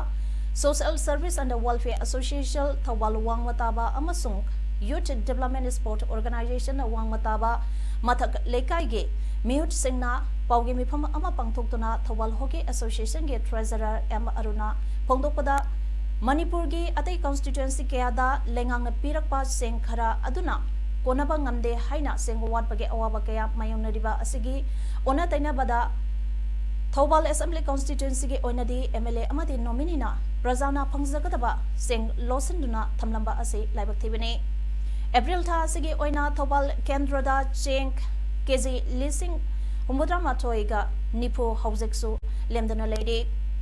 Social Service and Welfare Association, Thoubal ꯋꯥꯡꯃ ꯇꯥꯕ ꯑꯃꯁꯨꯡ Youth Development Sport Organization ꯋꯥꯡꯃ ꯇꯥꯕ ꯃꯊꯛ ꯂꯩꯀꯥꯏꯒꯤ ꯃꯤꯍꯨꯠꯁꯤꯡꯅ ꯄꯥꯎꯒꯤ ꯃꯤꯐꯝ ꯑꯃ ꯄꯥꯡꯊꯣꯛꯇꯨꯅ ꯊꯧꯕꯥꯜ Hockey Association ꯒꯤ treasurer ꯑꯦꯝ ꯑꯔꯨꯅ ꯐꯣꯡꯗꯣꯛꯄꯗ, ꯃꯅꯤꯄꯨꯔꯒꯤ ꯑꯇꯩ constituency ꯀꯌꯥꯗ ꯂꯩꯉꯥꯛꯅ ꯄꯤꯔꯛꯄ ꯆꯦꯡ ꯈꯔ ꯑꯗꯨꯅ ꯀꯣꯟꯅꯕ ꯉꯝꯗꯦ ꯍꯥꯏꯅ ꯆꯦꯡ ꯋꯥꯠꯄꯒꯤ ꯑꯋꯥꯕ ꯀꯌꯥ ꯃꯥꯌꯣꯛꯅꯔꯤꯕ ꯑꯁꯤꯒꯤ ꯑꯣꯟꯅ ꯇꯩꯅꯕꯗ ꯊꯧꯕꯥꯜ Assembly Constituency ꯒꯤ ꯑꯣꯏꯅꯗꯤ MLA ꯑꯃꯗꯤ nominee ꯅ ꯄ꯭ꯔꯖꯥꯅ ꯐꯪꯖꯒꯗꯕ ꯆꯦꯡ ꯂꯣꯠꯁꯤꯟꯗꯨꯅ ꯊꯝꯂꯝꯕ ꯑꯁꯤ ꯂꯥꯏꯕꯛ ꯊꯤꯕꯅꯤ꯫ April ꯊꯥ ꯑꯁꯤꯒꯤ ꯑꯣꯏꯅ ꯊꯧꯕꯥꯜ ꯀꯦꯟꯗ꯭ꯔꯗ ꯆꯦꯡ KG ꯂꯤꯁꯤꯡ ꯍꯨꯝꯐꯨꯇꯔꯥ ꯃꯥꯊꯣꯏꯒ ꯅꯤꯐꯨ ꯍꯧꯖꯤꯛꯁꯨ ꯂꯦꯝꯗꯨꯅ ꯂꯩꯔꯤ꯫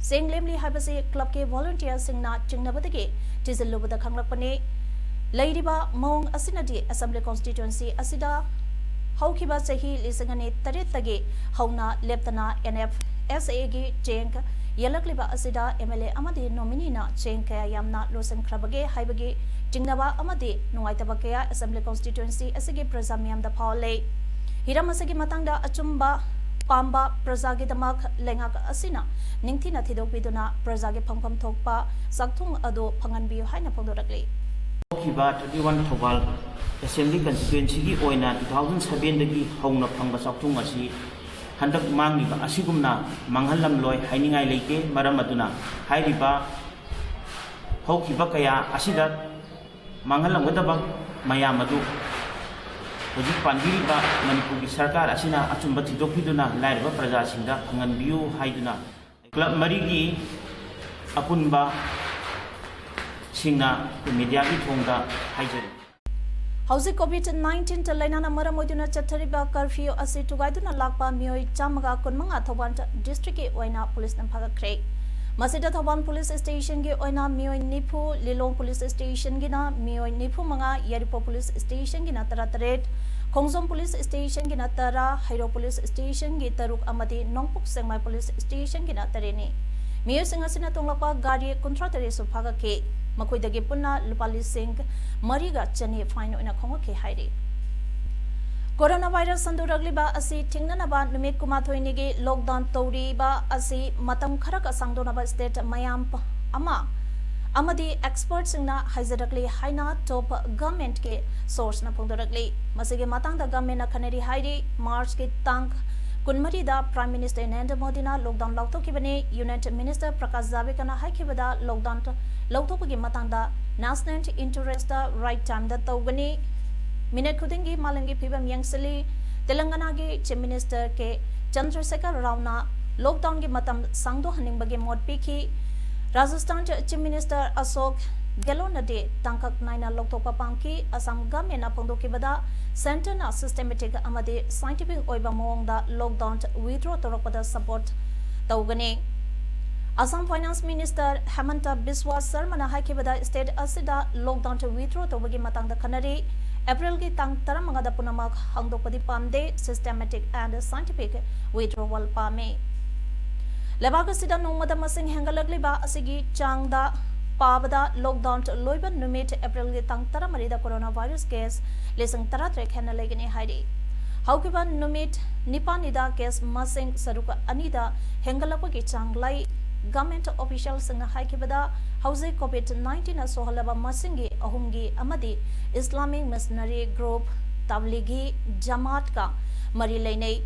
ꯆꯦꯡ ꯂꯦꯝꯂꯤ ꯍꯥꯏꯕꯁꯤ club ꯀꯤ volunteer ꯁꯤꯡꯅ ꯆꯤꯡꯅꯕꯗꯒꯤ ꯊꯤꯖꯤꯜꯂꯨꯕꯗ ꯈꯪꯂꯛꯄꯅꯤ꯫ ꯂꯩꯔꯤꯕ ꯃꯑꯣꯡ ꯑꯁꯤꯅꯗꯤ Assembly Constituency ꯑꯁꯤꯗ ꯍꯧꯈꯤꯕ ꯆꯍꯤ ꯂꯤꯁꯤꯡ ꯑꯅꯤ ꯇꯔꯦꯠꯇꯒꯤ ꯍꯧꯅ ꯂꯦꯞꯇꯅ NFSA ꯒꯤ ꯆꯦꯡ ꯌꯦꯜꯂꯛꯂꯤꯕ ꯑꯁꯤꯗ MLA ꯑꯃꯗꯤ nominee ꯅ ꯆꯦꯡ ꯀꯌꯥ ꯌꯥꯝꯅ ꯂꯣꯠꯁꯤꯟꯈ꯭ꯔꯕꯒꯦ ꯍꯥꯏꯕꯒꯤ ꯆꯤꯡꯅꯕ ꯑꯃꯗꯤ ꯅꯨꯡꯉꯥꯏꯇꯕ ꯀꯌꯥ Assembly Constituency ꯑꯁꯤꯒꯤ ꯄ꯭ꯔꯖꯥ ꯃꯤꯌꯥꯝꯗ ꯐꯥꯎꯍꯜꯂꯦ꯫ ꯍꯤꯔꯝ ꯑꯁꯤꯒꯤ ꯃꯇꯥꯡꯗ ꯑꯆꯨꯝꯕ ꯄꯥꯝꯕ ꯄ꯭ꯔꯖꯥꯒꯤꯗꯃꯛ ꯂꯩꯉꯥꯛ ꯑꯁꯤꯅ ꯅꯤꯡꯊꯤꯅ ꯊꯤꯗꯣꯛꯄꯤꯗꯨꯅ ꯄ꯭ꯔꯖꯥꯒꯤ ꯐꯪꯐꯝ ꯊꯣꯛꯄ ꯆꯥꯛꯊꯨꯡ ꯑꯗꯨ ꯐꯪꯍꯟꯕꯤꯌꯨ ꯍꯥꯏꯅ ꯐꯣꯡꯗꯣꯔꯛꯂꯤ꯫ ꯍꯧꯈꯤꯕ thirty one ꯊꯧꯕꯥꯜ Assembly Constituencyꯒꯤ ꯑꯣꯏꯅ two thousand sevenꯗꯒꯤ ꯍꯧꯅ ꯐꯪꯕ ꯆꯥꯎꯊꯨꯡ ꯑꯁꯤ ꯍꯟꯗꯛ ꯃꯥꯡꯂꯤꯕ ꯑꯁꯤꯒꯨꯝꯅ ꯃꯥꯡꯍꯜꯂꯝꯂꯣꯏ ꯍꯥꯏꯅꯤꯡꯉꯥꯏ ꯂꯩꯇꯦ꯫ ꯃꯔꯝ ꯑꯗꯨꯅ ꯍꯥꯏꯔꯤꯕ ꯍꯧꯈꯤꯕ ꯀꯌꯥ ꯑꯁꯤꯗ ꯃꯥꯡꯍꯜꯂꯝꯒꯗꯕ ꯃꯌꯥꯝ ꯑꯗꯨ ꯍꯧꯖꯤꯛ ꯄꯥꯟꯕꯤꯔꯤꯕ ꯃꯅꯤꯄꯨꯔꯒꯤ ꯁꯔꯀꯥꯔ ꯑꯁꯤꯅ ꯑꯆꯨꯝꯕ ꯊꯤꯗꯣꯛꯄꯤꯗꯨꯅ ꯂꯥꯏꯔꯕ ꯄ꯭ꯔꯖꯥꯁꯤꯡꯗ ꯐꯪꯍꯟꯕꯤꯌꯨ ꯍꯥꯏꯗꯨꯅ club ꯃꯔꯤꯒꯤ ꯑꯄꯨꯟꯕꯁꯤꯡꯅ mediaꯒꯤ ꯊꯣꯡꯗ ꯍꯥꯏꯖꯔꯤ꯫ ꯍꯧꯖꯤꯛ COVID nineteen ꯇ ꯂꯩꯅꯥꯅ ꯃꯔꯝ ꯑꯣꯏꯗꯨꯅ ꯆꯠꯊꯔꯤꯕ curfew ꯑꯁꯤ ꯊꯨꯒꯥꯏꯗꯨꯅ ꯂꯥꯛꯄ ꯃꯤꯑꯣꯏ ꯆꯥꯝꯃꯒ ꯀꯨꯟꯃꯉꯥ ꯊꯧꯕꯥꯜ districtꯀꯤ ꯑꯣꯏꯅ ꯄꯨꯂꯤꯁꯅ ꯐꯥꯒꯠꯈ꯭ꯔꯦ꯫ ꯃꯁꯤꯗ ꯊꯧꯕꯥꯜ police stationꯒꯤ ꯑꯣꯏꯅ ꯃꯤꯑꯣꯏ ꯅꯤꯐꯨ, ꯂꯤꯂꯣꯡ police stationꯒꯤꯅ ꯃꯤꯑꯣꯏ ꯅꯤꯐꯨ ꯃꯉꯥ, ꯌꯥꯏꯔꯤꯄꯣꯛ police stationꯒꯤꯅ ꯇꯔꯥꯇꯔꯦꯠ, ꯈꯣꯡꯖꯣꯝ police stationꯒꯤꯅ ꯇꯔꯥ, ꯍꯩꯔꯣꯛ police stationꯒꯤ ꯇꯔꯨꯛ ꯑꯃꯗꯤ ꯅꯣꯡꯄꯣꯛ ꯁꯦꯛꯃꯥꯏ police stationꯒꯤꯅ ꯇꯔꯦꯠꯅꯤ꯫ ꯃꯤꯑꯣꯏꯁꯤꯡ ꯑꯁꯤꯅ ꯇꯣꯡꯂꯛꯄ ꯒꯥꯔꯤ ꯀꯨꯟꯊ꯭ꯔꯥ ꯇꯔꯦꯠꯁꯨ ꯐꯥꯒꯠꯈꯤ꯫ ꯃꯈꯣꯏꯗꯒꯤ ꯄꯨꯟꯅ ꯂꯨꯄꯥ ꯂꯤꯁꯤꯡ ꯃꯔꯤꯒ ꯆꯅꯤ fine ꯑꯣꯏꯅ ꯈꯣꯝꯒꯠꯈꯤ ꯍꯥꯏꯔꯤ꯫ Coronavirus ꯁꯟꯗꯣꯔꯛꯂꯤꯕ ꯑꯁꯤ ꯊꯤꯡꯅꯅꯕ ꯅꯨꯃꯤꯠ ꯀꯨꯟꯃꯥꯊꯣꯏꯅꯤꯒꯤ lockdown ꯇꯧꯔꯤꯕ ꯑꯁꯤ ꯃꯇꯝ ꯈꯔꯒ ꯁꯥꯡꯗꯣꯛꯅꯕ state ꯃꯌꯥꯝ ꯄ-, ꯑꯃ ꯑꯃꯗꯤ expertꯁꯤꯡꯅ ꯍꯥꯏꯖꯔꯛꯂꯤ ꯍꯥꯏꯅ top governmentꯀꯤ sourceꯅ ꯐꯣꯡꯗꯣꯔꯛꯂꯤ꯫ ꯃꯁꯤꯒꯤ ꯃꯇꯥꯡꯗ governmentꯅ ꯈꯟꯅꯔꯤ ꯍꯥꯏꯔꯤ꯫ Marchꯀꯤ ꯇꯥꯡ ꯀꯨꯟꯃꯔꯤꯗ Prime Minister ꯅꯔꯦꯟꯗ꯭ꯔ ꯃꯣꯗꯤꯅ lockdown ꯂꯥꯎꯊꯣꯛꯈꯤꯕꯅꯤ꯫ Union Minister Prakash ꯖꯥꯕꯦꯗꯀꯔꯅ ꯍꯥꯏꯈꯤꯕꯗ lockdown ꯂꯧꯊꯣꯛꯄꯒꯤ ꯃꯇꯥꯡꯗ national interestꯇ right timeꯗ ꯇꯧꯒꯅꯤ꯫ Minute ꯈꯨꯗꯤꯡꯒꯤ ꯃꯥꯂꯦꯝꯒꯤ ꯐꯤꯕꯝ ꯌꯦꯡꯁꯤꯜꯂꯤ꯫ ꯇꯦꯂꯪꯒꯅꯥꯒꯤ Chief Minister ꯀꯦ ꯆꯟꯗ꯭ꯔꯁꯦꯀꯔ ꯔꯥꯎꯅ lockdownꯒꯤ ꯃꯇꯝ ꯁꯥꯡꯗꯣꯛꯍꯟꯅꯤꯡꯕꯒꯤ ꯃꯣꯠ ꯄꯤꯈꯤ꯫ ꯔꯥꯖꯁꯊꯥꯟ Chief Minister ꯑꯁꯣꯛ ꯒꯦꯍꯂꯣꯠꯅꯗꯤ ꯇꯥꯡꯀꯛ ꯅꯥꯏꯅ ꯂꯧꯊꯣꯛꯄ ꯄꯥꯝꯈꯤ꯫ ꯑꯁꯥꯝ governmentꯅ ꯐꯣꯡꯗꯣꯛꯈꯤꯕꯗ centreꯅ systematic ꯑꯃꯗꯤ scientific ꯑꯣꯏꯕ ꯃꯑꯣꯡꯗ lockdown withdraw ꯇꯧꯔꯛꯄꯗ support ꯇꯧꯒꯅꯤ꯫ ꯑꯁꯥꯝ Finance Minister ꯍꯦꯃꯟꯇ ꯕꯤꯁ꯭ꯋꯥ ꯁꯔꯃꯅ ꯍꯥꯏꯈꯤꯕꯗ state ꯑꯁꯤꯗ lockdown withdraw ꯇꯧꯕꯒꯤ ꯃꯇꯥꯡꯗ ꯈꯟꯅꯔꯤ꯫ Aprilꯒꯤ ꯇꯥꯡ ꯇꯔꯥꯃꯉꯥꯗ ꯄꯨꯝꯅꯃꯛ ꯍꯥꯡꯗꯣꯛꯄꯗꯤ ꯄꯥꯝꯗꯦ, systematic and scientific withdrawal ꯄꯥꯝꯃꯤ꯫ ꯂꯩꯕꯥꯛ ꯑꯁꯤꯗ ꯅꯣꯡꯃꯗ ꯃꯁꯤꯡ ꯍꯦꯟꯒꯠꯂꯛꯂꯤꯕ ꯑꯁꯤꯒꯤ ꯆꯥꯡꯗ ꯄꯥꯕꯗ lockdown ꯂꯣꯏꯕ ꯅꯨꯃꯤꯠ Aprilꯒꯤ ꯇꯥꯡ ꯇꯔꯥꯃꯔꯤꯗ coronavirus case ꯂꯤꯁꯤꯡ ꯇꯔꯥꯇꯔꯦꯠ ꯍꯦꯟꯅ ꯂꯩꯒꯅꯤ ꯍꯥꯏꯔꯤ꯫ ꯍꯧꯈꯤꯕ ꯅꯨꯃꯤꯠ ꯅꯤꯄꯥꯜꯅꯤꯗ case ꯃꯁꯤꯡ ꯁꯔꯨꯛ ꯑꯅꯤꯗ ꯍꯦꯟꯒꯠꯂꯛꯄꯒꯤ ꯆꯥꯡ ꯂꯩ꯫ Government officialꯁꯤꯡꯅ ꯍꯥꯏꯈꯤꯕꯗ, ꯍꯧꯖꯤꯛ COVID nineteen ꯅ ꯁꯣꯛꯍꯜꯂꯕ ꯃꯁꯤꯡꯒꯤ ꯑꯍꯨꯝꯒꯤ ꯑꯃꯗꯤ Islamic Missionary Group, ꯇꯕ꯭ꯂꯤꯒꯤ ꯖꯃꯥꯠꯀ ꯃꯔꯤ ꯂꯩꯅꯩ꯫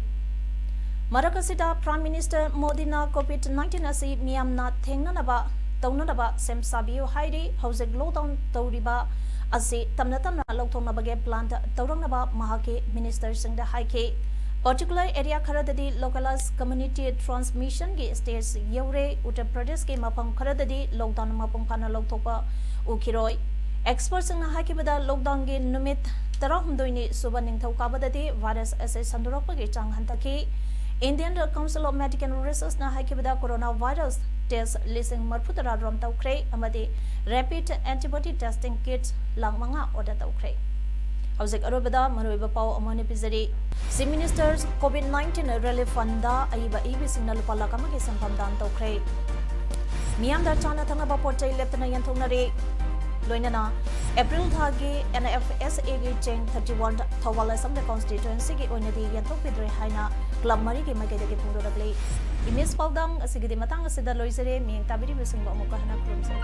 ꯃꯔꯛ ꯑꯁꯤꯗ Prime Minister ꯃꯣꯗꯤꯅ COVID nineteen ꯑꯁꯤ ꯃꯤꯌꯥꯝꯅ ꯊꯦꯡꯅꯅꯕ ꯇꯧꯅꯅꯕ ꯁꯦꯝ ꯁꯥꯕꯤꯌꯨ ꯍꯥꯏꯔꯤ꯫ ꯍꯧꯖꯤꯛ lockdown ꯇꯧꯔꯤꯕ ꯑꯁꯤ ꯇꯞꯅ ꯇꯞꯅ ꯂꯧꯊꯣꯛꯅꯕꯒꯤ plan ꯇꯧꯔꯛꯅꯕ ꯃꯍꯥꯛꯀꯤ ministerꯁꯤꯡꯗ ꯍꯥꯏꯈꯤ꯫ Particular area ꯈꯔꯗꯗꯤ localized community transmissionꯒꯤ stage ꯌꯧꯔꯦ꯫ ꯎꯠꯇꯔ ꯄ꯭ꯔꯗꯦꯁꯀꯤ ꯃꯐꯝ ꯈꯔꯗꯗꯤ lockdown ꯃꯄꯨꯡ ꯐꯥꯅ ꯂꯧꯊꯣꯛꯄ ꯎꯈꯤꯔꯣꯏ꯫ Expertꯁꯤꯡꯅ ꯍꯥꯏꯈꯤꯕꯗ, lockdownꯒꯤ ꯅꯨꯃꯤꯠ ꯇꯔꯥꯍꯨꯝꯗꯣꯏꯅꯤ ꯁꯨꯕ ꯅꯤꯡꯊꯧꯀꯥꯕꯗꯗꯤ virus ꯑꯁꯤ ꯁꯟꯗꯣꯔꯛꯄꯒꯤ ꯆꯥꯡ ꯍꯟꯊꯈꯤ꯫ Indian Council of Medical Researchꯅ ꯍꯥꯏꯈꯤꯕꯗ, coronavirus test ꯂꯤꯁꯤꯡ ꯃꯔꯤꯐꯨ ꯇꯔꯥ run ꯇꯧꯈ꯭ꯔꯦ ꯑꯃꯗꯤ rapid antibody testing kit lakh ꯃꯉꯥ order ꯇꯧꯈ꯭ꯔꯦ꯫ ꯍꯧꯖꯤꯛ ꯑꯔꯣꯏꯕꯗ ꯃꯔꯨꯑꯣꯏꯕ ꯄꯥꯎ ꯑꯃ ꯑꯣꯏꯅ ꯄꯤꯖꯔꯤ꯫ Chief Minister COVID nineteen Relief Fundꯗ ꯑꯏꯕ ꯑꯏꯕꯤꯁꯤꯡꯅ ꯂꯨꯄꯥ ꯂꯥꯈ ꯑꯃꯒꯤ ꯁꯦꯟꯐꯝ ꯗꯥꯟ ꯇꯧꯈ꯭ꯔꯦ꯫ ꯃꯤꯌꯥꯝꯗ ꯆꯥꯅ ꯊꯛꯅꯕ ꯄꯣꯠ ꯆꯩ ꯂꯦꯞꯇꯅ ꯌꯦꯟꯊꯣꯛꯅꯔꯤ꯫ ꯂꯣꯏꯅꯅ April ꯊꯥꯒꯤ NFSAꯒꯤ ꯆꯦꯡ thirty one ꯊꯧꯕꯥꯜ Assembly Constituencyꯒꯤ ꯑꯣꯏꯅꯗꯤ ꯌꯦꯟꯊꯣꯛꯄꯤꯗ꯭ꯔꯦ ꯍꯥꯏꯅ club ꯃꯔꯤꯒꯤ ꯃꯥꯏꯀꯩꯗꯒꯤ ꯐꯣꯡꯗꯣꯔꯛꯂꯤ꯫ Image ꯄꯥꯎꯗꯝ ꯑꯁꯤꯒꯤꯗꯤ ꯃꯇꯥꯡ ꯑꯁꯤꯗ ꯂꯣꯏꯖꯔꯦ꯫ ꯃꯤꯌꯦꯡ ꯇꯥꯕꯤꯔꯤꯕꯁꯤꯡꯕꯨ ꯑꯃꯨꯛꯀ ꯍꯟꯅ ꯈꯨꯔꯨꯝꯖꯔꯤ꯫